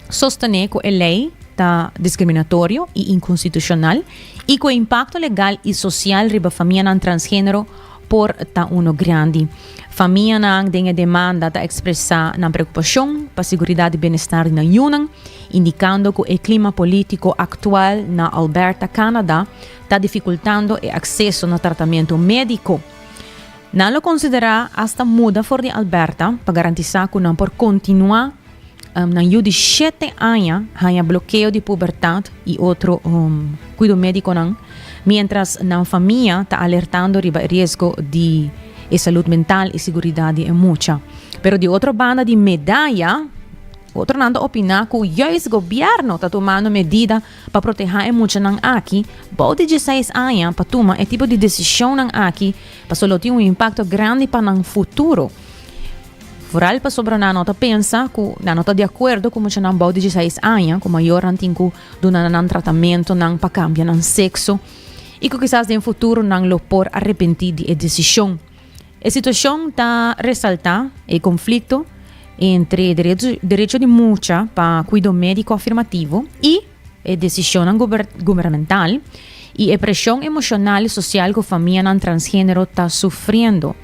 sostené ku e lei ta diskriminatorio i inkonstitushonal i ku e impakto legal i sosial riba famianan transgenero por ta uno grandi. Famianan den e demanda ta ekspresá nan preokupashon pa siguridat i benestar di nan yunan, indikando ku e klima polítiko aktual na Alberta, Canada, ta difikultando e akseso na tratamentu médiko. Nan lo konsiderá asta muda for di Alberta pa garantisá ku nan por kontinuá nan yu di shete aña haña blokeo di pubertat i otro kuido médikonan, miéntras nan famia ta alertando riba e riesgo di e salud mental i siguridat di e mucha. Pero di otro banda di medaya, otronan ta opiná ku juist gobièrnu ta tumando medida Pa protehá e muchanan aki bou di dieseis aña pa tuma e tipo di desishonnan aki pasobra lo tin un impakto grandi pa nan futuro. Foral pasobra nan no ta pensa ku nan no ta di akuerdo ku muchanan bou di dieseis aña ku mayornan tin ku duna nan tratamentonan pa kambia nan sekso i ku kisas den futuro nan lo por arepentí di e desishon. E situashon ta resaltá e konflikto entre derecho di mucha pa kuido médiko afirmativo i e desishonnan gubernamental i e preshon emoshonal i sosial ku famianan transgenero ta sufriendo.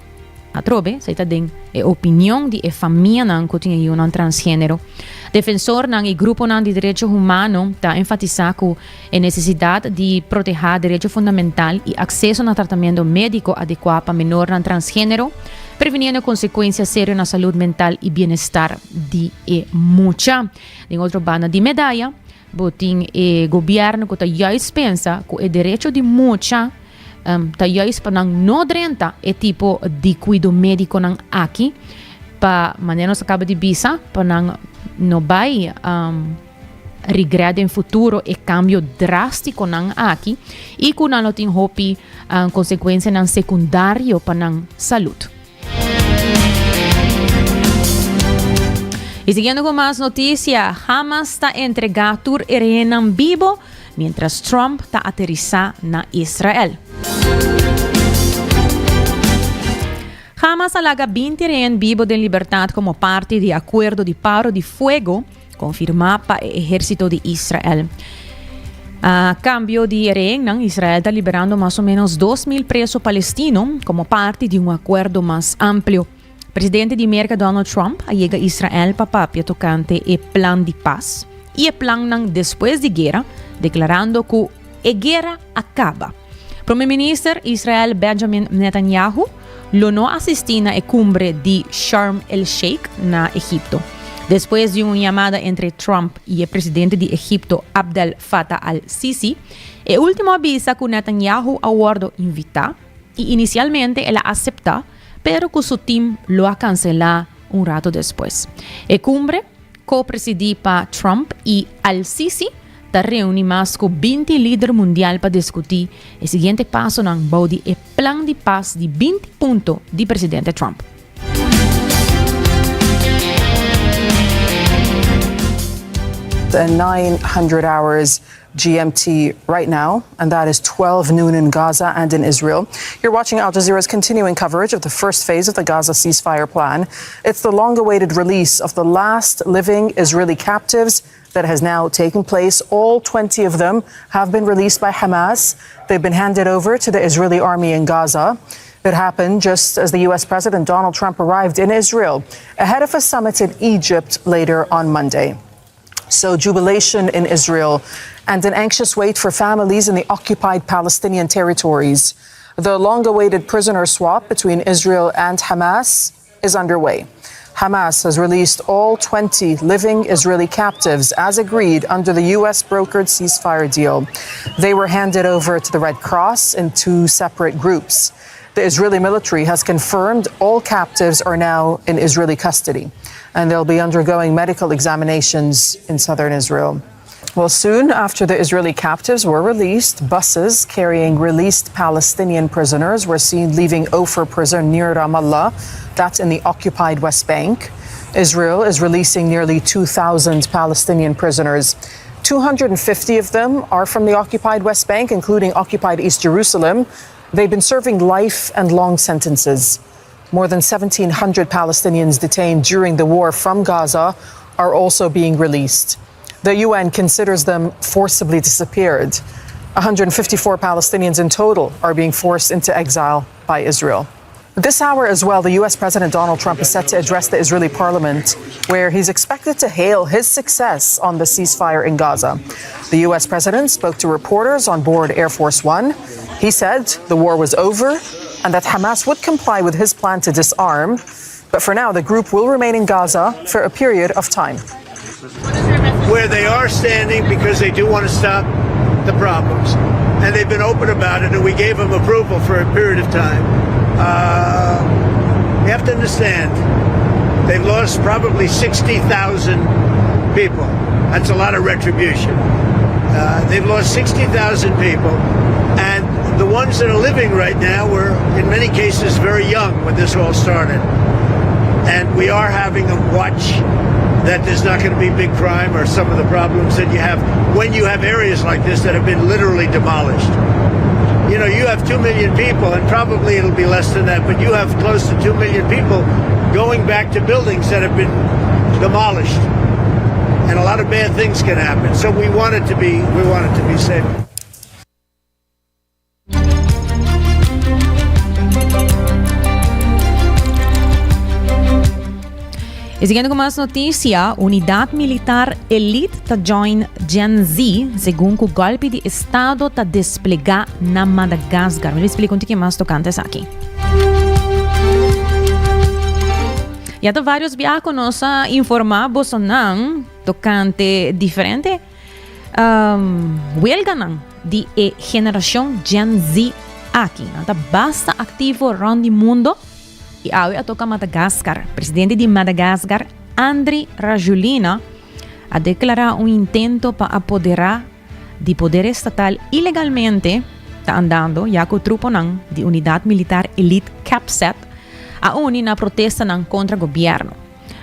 Atrobe, esei ta den e opinion di e famianan ku tin e yunan transgenero. Defensornan i gruponan di derecho humano ta enfatisá ku E nesesidat di protehá derecho fundamental i akseso na tratamentu médiko adekuá pa menornan transgénero, previniendo konsekuensia serio na salud mental i bienestar di e mucha. Den otro banda di medaya, bo tin e gobièrnu ku ta juist pensa ku e derecho di mucha ta juist pa nan no drenta e tipo di kuido médikonan aki, pa manera nos a kaba di bisa, pa nan no bai. Regret den futuro e cambio drasticonan aki y cu nan lo tin hopi consecuencianan secundario pa nan salud. Y siguiendo cu mas noticia, Hamas ta entrega tur e rehennan bibo mientras Trump ta aterisa na Israel. Hamas a laga 20 rehen bibo den libertad como parti di acuerdo di paro di fuego Konfirmá pa e ehérsito di Israel. A kambio di e rehennan, Israel ta liberando mas o ménos 2.000 preso palestino komo parti di un akuerdo mas amplio. Presidente di Merka Donald Trump a yega Israel pa papia tokante e plan di pas i e plannan despues di guera, deklarando ku e guera a kaba. Prome Minister Israel Benjamin Netanyahu lo no asistí na e kumbre di Sharm el Sheikh na Egipto. Despues di un yamada entre Trump i e presidente di Egipto Abdel Fattah al-Sisi, e último a bisa ku Netanyahu a wòrdu invitá i inisialmente el a aseptá pero ku su tim lo a kanselá un ratu despues. E kumbre, ko-presidí pa Trump i al-Sisi, ta reuni mas ku 20 lider mundial pa diskutí e siguiente pasonan bou di e plan di pas di 20 punto di presidente Trump. 900 hours GMT right now, and that is 12 noon in Gaza and in Israel. You're watching Al Jazeera's continuing coverage of the first phase of the Gaza ceasefire plan. It's the long awaited release of the last living Israeli captives that has now taken place. All 20 of them have been released by Hamas. They've been handed over to the Israeli army in Gaza. It happened just as the U.S. President Donald Trump arrived in Israel ahead of a summit in Egypt later on Monday. So, jubilation in Israel and an anxious wait for families in the occupied Palestinian territories. The long awaited prisoner swap between Israel and Hamas is underway. Hamas has released all 20 living Israeli captives as agreed under the U.S. brokered ceasefire deal. They were handed over to the Red Cross in two separate groups. The Israeli military has confirmed all captives are now in Israeli custody and they'll be undergoing medical examinations in southern Israel. Well, soon after the Israeli captives were released, buses carrying released Palestinian prisoners were seen leaving Ofer prison near Ramallah. That's in the occupied West Bank. Israel is releasing nearly 2,000 Palestinian prisoners. 250 of them are from the occupied West Bank, including occupied East Jerusalem. They've been serving life and long sentences. More than 1,700 Palestinians detained during the war from Gaza are also being released. The UN considers them forcibly disappeared. 154 Palestinians in total are being forced into exile by Israel. This hour as well, the U.S. President Donald Trump is set to address the Israeli parliament, where he's expected to hail his success on the ceasefire in Gaza. The U.S. president spoke to reporters on board Air Force One. He said the war was over and that Hamas would comply with his plan to disarm. But for now, the group will remain in Gaza for a period of time. Where they are standing because they do want to stop the problems. And they've been open about it, and we gave them approval for a period of time. Uh, you have to understand, they've lost probably 60,000 people. That's a lot of retribution. Uh, they've lost 60,000 people, and the ones that are living right now were, in many cases, very young when this all started. And we are having a watch that there's not going to be big crime or some of the problems that you have when you have areas like this that have been literally demolished. You know, you have 2 million people, and probably it'll be less than that, but you have close to 2 million people going back to buildings that have been demolished. And a lot of bad things can happen. So we want it to be we want it to be safe. Y siguiendo cu mas noticia, Unidad Militar Elite ta join Gen Z segun cu golpi di estado ta desplega na Madagascar. Mi explica un tiki mas tocante esaki. Ya ta varios biaha cu nos a informa bosonan tocante diferente um, huelganan di e generacion Gen Z aki. Nan ta basta activo rond di mundo. I awe a toka Madagascar. Presidente di Madagascar, Andry Rajoelina, a deklará un intento pa apoderá di poder estatal ilegalmente ta andando ya ku truponan di unidat militar elite CAPSAT a uni na protestanan kontra gobièrnu.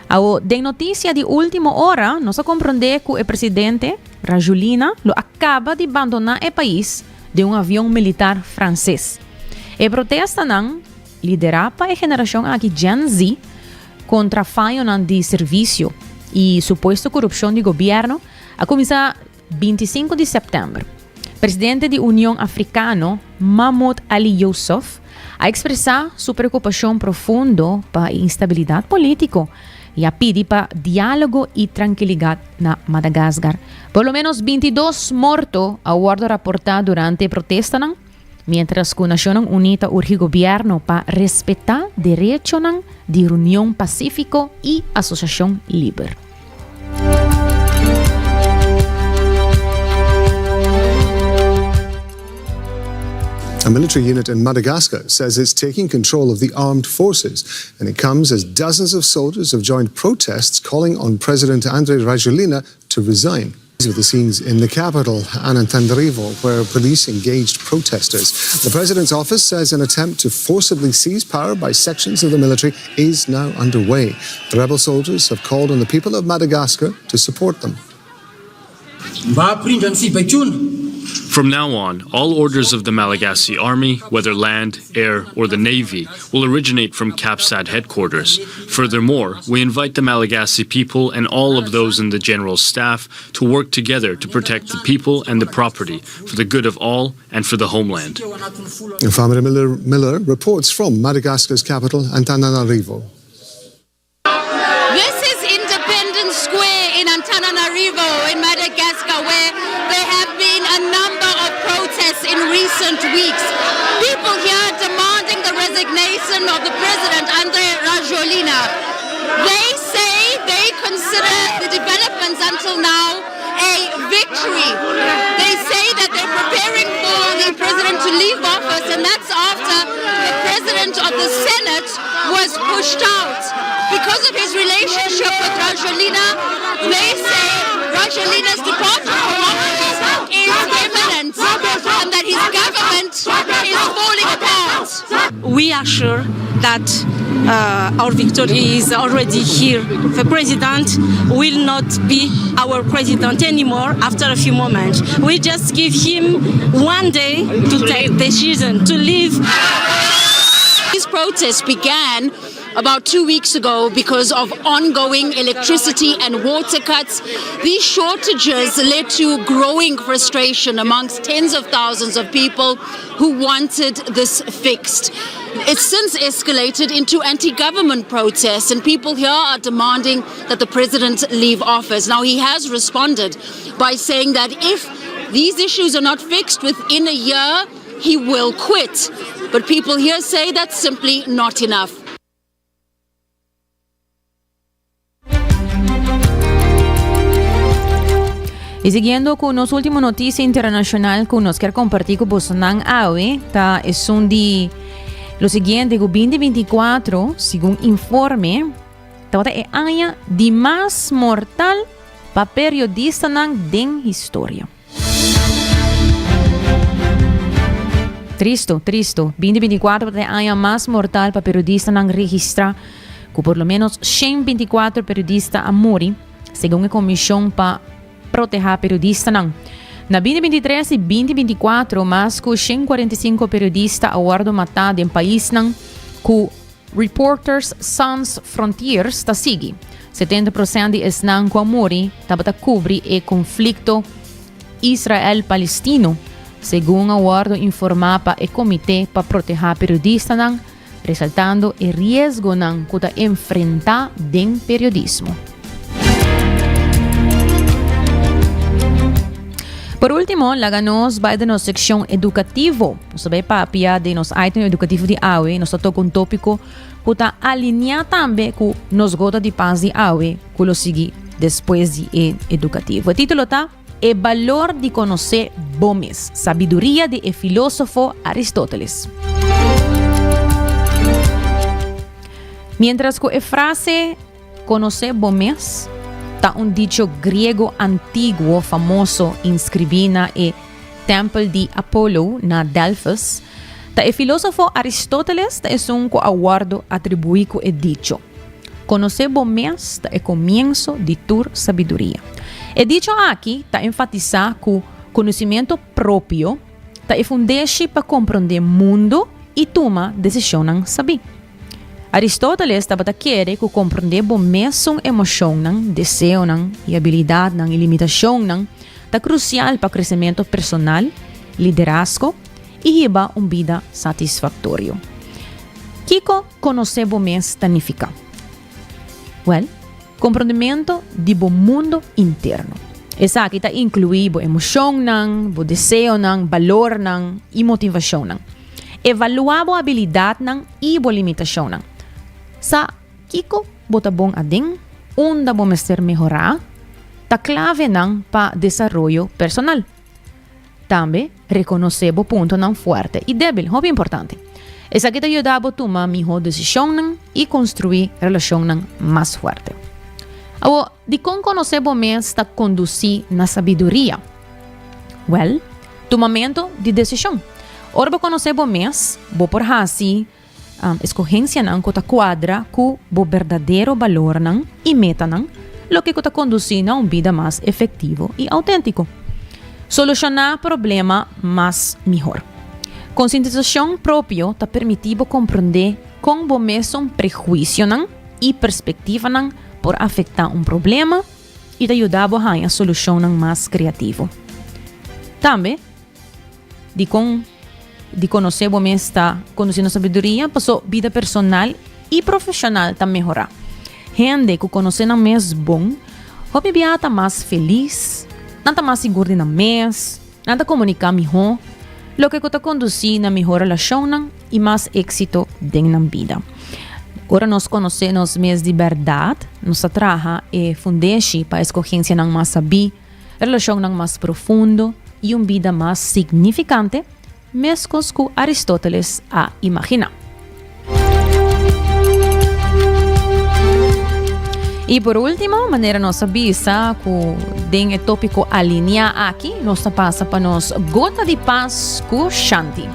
Awo, den notisia di último ora nos a komprondé ku e presidente Rajoelina lo a kaba di bandoná e pais den un avion militar franses. E protestanan Liderá pa e generashon aki Gen Z kontra fayonan di servisio i supuesto korupshon di gobièrnu a kuminsá 25 di sèptèmber. Presidente di Union Afrikano Mahmoud Ali Youssouf a ekspresá su preokupashon profundo pa e instabilidat polítiko i a pidi pa diálogo i trankilidat na Madagasgar. Por lo ménos 22 morto a wòrdu raportá durante e protestanan. Mientras ku Nashonnan Uní ta urgi gobièrnu pa respetá derechonan di reunion pasífiko i asosiashon liber. A military unit in Madagascar says it's taking control of the armed forces, and it comes as dozens of soldiers have joined protests calling on President Andry Rajoelina to resign. These were the scenes in the capital, Antananarivo, where police engaged protesters. The president's office says an attempt to forcibly seize power by sections of the military is now underway. The rebel soldiers have called on the people of Madagascar to support them. From now on, all orders of the Malagasy army, whether land, air, or the navy, will originate from CAPSAT headquarters. Furthermore, we invite the Malagasy people and all of those in the general staff to work together to protect the people and the property for the good of all and for the homeland. Family Miller, Miller reports from Madagascar's capital, Antananarivo. This is Independence Square in Antananarivo in Madagascar where there have been a number of protests in recent weeks. People here resignation of the president, Andre Rajoelina. They say they consider the developments until now a victory. They say that they're preparing for the president to leave office, and that's after the president of the Senate was pushed out. Because of his relationship with Rajoelina, they say Rajoelina's departure from office is imminent and that his government is falling apart. We are sure that uh, our victory is already here. The president will not be our president anymore after a few moments. We just give him one day to take decision, to leave. These protests began about two weeks ago because of ongoing electricity and water cuts. These shortages led to growing frustration amongst tens of thousands of people who wanted this fixed. It's since escalated into anti government protests, and people here are demanding that the president leave office. Now, he has responded by saying that if these issues are not fixed within a year, he will quit. But people here say that's simply not enough. Y siguiendo cu nos ultimo noticia internacional cu nos kier comparti cu bosonan awe, ta esun di lo siguiente, cu 2024, segun informe, tabata e aña di mas mortal pa periodistanan den historia. Tristo, tristo. 2024 tabata e aña mas mortal pa periodistanan registra, cu por lo menos 124 periodista a muri, segun e Comision pa Proteha Periodistanan. Na 2023 y 2024 mas cu 145 periodista a wordo mata den paisnan cu Reporters Sans Frontiers ta sigui. 70 procent di esnan cu a muri tabata cubri e conflicto Israel-Palestino, segun a wordo informa pa e Comite pa Proteha Periodistanan, resaltando e riesgonan cu ta enfrenta den periodismo. Por ultimo, laga nos bai den nos seccion educativo. Nos ta bai papia den nos item educativo di awe. Nos ta toca un topico cu ta alinea tambe cu nos gota di pas di awe cu lo sigui despues di e educativo. E titulo ta E balor di conoce bo mes, sabiduria di e filosofo Aristoteles. Mientras cu e frase Konosé bo mes ta un dicho griego antiguo famoso inskribí na e Tèmpel di Apolo na Delfos. Ta e filósofo Aristóteles ta esun ku a wòrdu atribuí ku e dicho, Konosé bo mes ta e komienso di tur sabiduria. E dicho aki ta enfatisá ku konosimentu propio ta e fundeshi pa komprondé mundu i tuma desishonnan sabí. Aristóteles tabata kere ku komprondé bo mesun emoshonnan, deseonan i abilidatnan i limitashonnan ta krusial pa kresementu personal, liderazgo i hiba un bida satisfaktorio. Kiko konosé bo mes ta nifiká? Wèl, komprondementu di bo mundu interno. Esaki ta inkluí bo emoshonnan, bo deseonan, balornan i motivashonnan. Evaluá bo abilidatnan i bo limitashonnan. Sa kiko bo ta bon aden, unda bo mester mehorá, ta klavenan pa desaroyo personal. Tambe, rekonosé bo puntonan fuerte i débil, hopi importante. Esaki ta yuda bo tuma mihó desishonnan i konstruí relashonnan mas fuerte. Awor, dikon konosé bo mes ta kondusí na sabiduria? Wèl, tumamentu di desishon. Ora bo konosé bo mes, bo por hasi eskohensianan ku ta kuadra ku bo berdadero balornan i metanan, loke ku ta kondusí na un bida mas efektivo i outéntiko. Solushoná problema mas mihor. Konsientisashon propio ta permití bo komprondé kon bo mesun prehuisionan i perspektivanan por afektá un problema i ta yuda bo haña solushonnan mas kreativo. Tambe, dikon di konosé bo mes ta kondusí na sabiduria? Paso bida personal i profeshonal ta mehorá. Hende ku konosé nan mes bon, hopi biaha ta mas felis, nan ta mas sigur di nan mes, nan ta komuniká mihó. loke ku ta kondusí na mihó relashonnan i mas éksito den nan bida. Ora nos konosé nos mes di bèrdat, nos ta traha e fundeshi pa eskogensianan mas sabí, relashonnan mas profundo i un bida mas signifikante, meskos ku Aristóteles a imaginá. I por último, manera nos a bisa ku den e tópiko alineá aki, nos ta pasa pa nos Gota di Pas ku Shanti.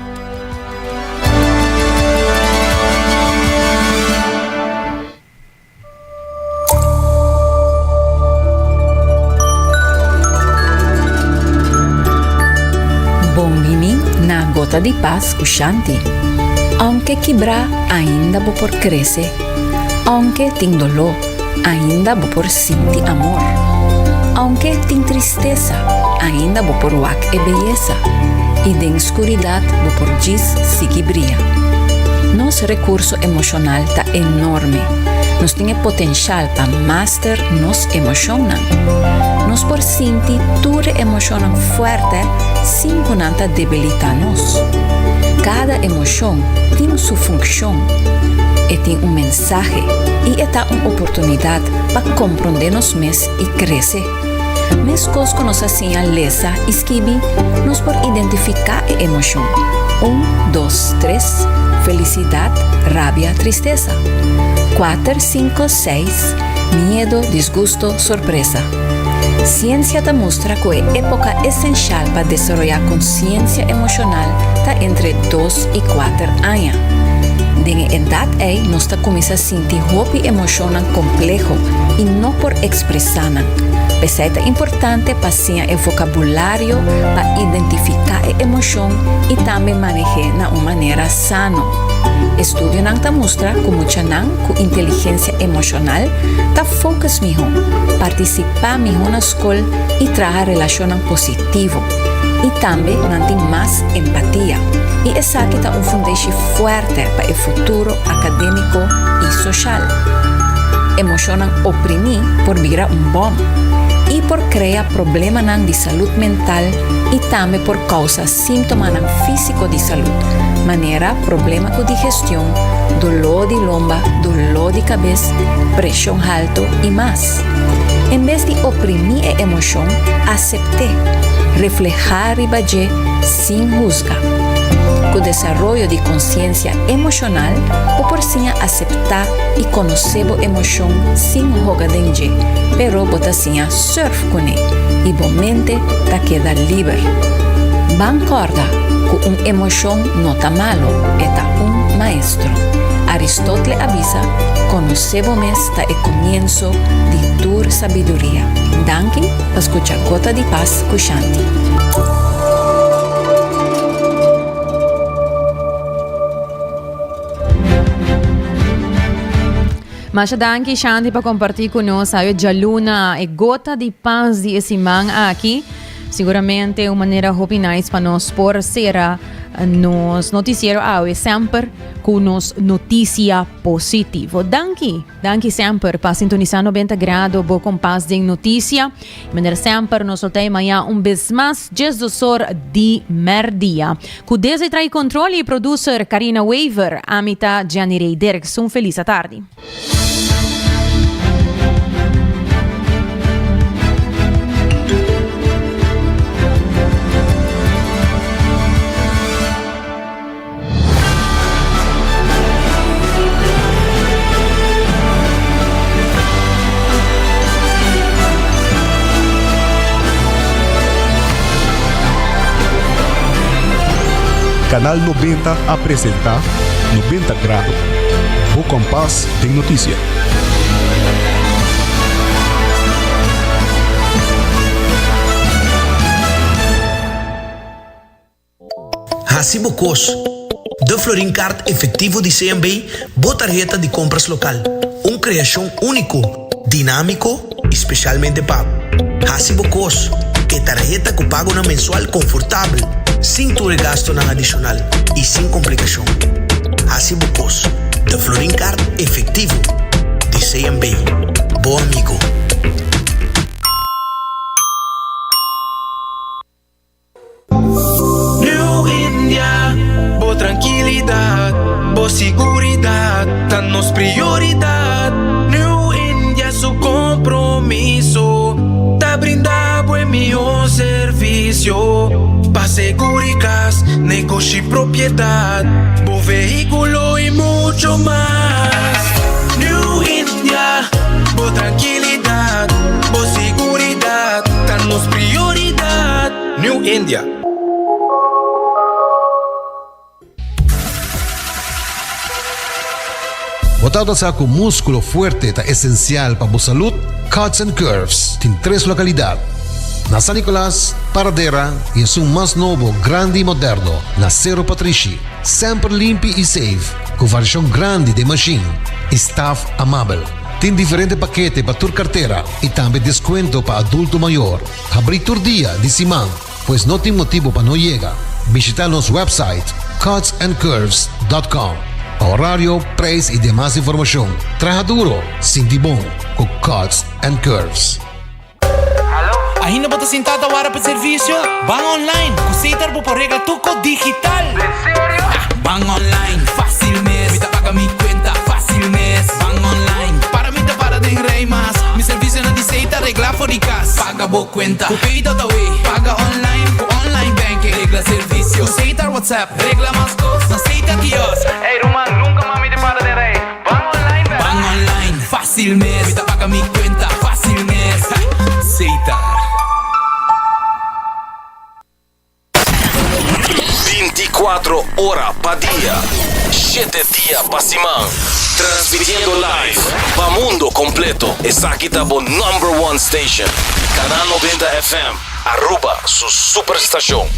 Bon bini na Gota di Pas ku Shanti. Aunke kibrá, ainda bo por krese. Aunke tin doló, ainda bo por sinti amor. Aunke tin tristesa, ainda bo por wak e beyesa. I den skuridat bo por djis sigui bria. Nos rekurso emoshonal ta enorme. Nos tin e potenshal pa master nos emoshonnan. Nos por sinti tur e emoshonnan fuerte sin ku nan ta debilitá nos. Kada emoshon tin su funkshon. E tin un mensahe i e ta un oportunidat pa komprondé nos mes i krese. Meskos ku nos a siña lesa i skibi, nos por identifiká e emoshon, un, dos, tres, felisidat, rabia, tristesa, kuater, sinku, seis, miedo, disgusto, sorpresa. Siensia ta mustra ku e époka esenshal pa desaroyá konsiensia emoshonal ta entre dos i kuater aña. Den e edat ei nos ta kuminsá sinti hopi emoshonnan kompleho i no por ekspresá nan. P'esei ta importante pa siña e vokabulario pa identifiká e emoshon i tambe maneh'é na un manera sano. Estudionan ta mustra ku muchanan ku inteligensia emoshonal ta focus mihó, partisipá mihó na skol i traha relashonnan positivo. I tambe nan tin mas empatia. I esaki ta un fundeshi fuerte pa e futuro akadémiko i soshal. Emoshonnan oprimí por bira un bòm i por krea problemanan di salud mental i tambe por kousa síntomanan físiko di salud, manera problema ku digestion, doló di lomba, doló di kabes, preshon haltu i mas. En bes di oprimí e emoshon, asept'é, reflehá riba dje sin husga. Ku desaroyo di konsiensia emoshonal, bo por siña aseptá i konosé bo emoshon sin hoga den dje, pero bo ta siña sùrf kuné i bo mente ta keda liber. Ban kòrda ku un emoshon no ta malu, e ta un maestro. Aristotle a bisa, Konosé bo mes ta e komienso di tur sabiduria. Danki pa skucha Gota di Pas ku Shanti. Masha danki Shanti pa comparti cu nos awe djaluna e gota di pas di e siman aki. Seguramente un manera hopi nice pa nos por cera nos noticiero awe semper cu nos noticia positivo. Danki, danki semper pa sintonisa 90 grado bo kompas den noticia. Meneer semper nos lo ta maña un bes mas djes or di merdia. Cu desde trai control y producer Karina Wever, ami ta Jenny Ray Dirks. Un feliz atardi. Canal 90 a presenta 90 Grado, bo kompas den noticia. Hasi bo kos. De Florin Card efectivo di CMB, bo tarheta di compras local. Un creacion unico, dinamico y specialmente pa bo. Hasi bo kos. E tarheta cu pagonan mensual confortabel, sin tur e gastonan adicional y sin complicacion. Hasi bo kos. De Florin Card efectivo di CMB. Bo amigo. New in. Bo siguridad ta nos prioridad. New India su compromiso ta brinda bo e mihor servicio pa seguri cas, negoshi, propiedad, bo vehiculo y mucho mas. New India, bo tranquilidad, bo siguridad ta nos prioridad. New India. Bo tabata sa cu musculo fuerte ta esencial pa bo salud? Cuts and Curves tin tres localidad, na San Nicolas, Paradera y esun mas nobo, grandi y moderno, na Cerro Patrishi. Semper limpi y safe, cu variacion grandi den machine y staff amabel. Tin diferente pakete pa tur cartera y tambe descuento pa adulto mayor. Habri tur dia di siman. Pues no tin motibo pa no yega. Bishita nos website cutsandcurves dot com pa horario, prijs y demas informacion. Traha duro, sinti bon cu Cuts and Curves. Ainda bo ta sinta ta wara pa servicio? Ban online cu Setar bo por regla tur cos digital! Ban online, facil mes, mi ta paga mi cuenta facil mes. Ban online, para mi ta para den rij mas. Mi servicionan di Setar regla for di cas. Paga bo cuenta cu Pay.awe, paga online cu online banking. Regla servicio cu Setar WhatsApp, regla mas cos na Setar kiosk. Ey ruman, nunca mas mi ta para den rij. Ban online bek. Ban online, facil mes, mi ta paga mi cuenta facil mes. Setar. 24 ora pa dia, shete dia pa siman. Transmitiendo live pa mundo completo. Esaki ta bo number one station. Canal 90 FM, Aruba su superstacion.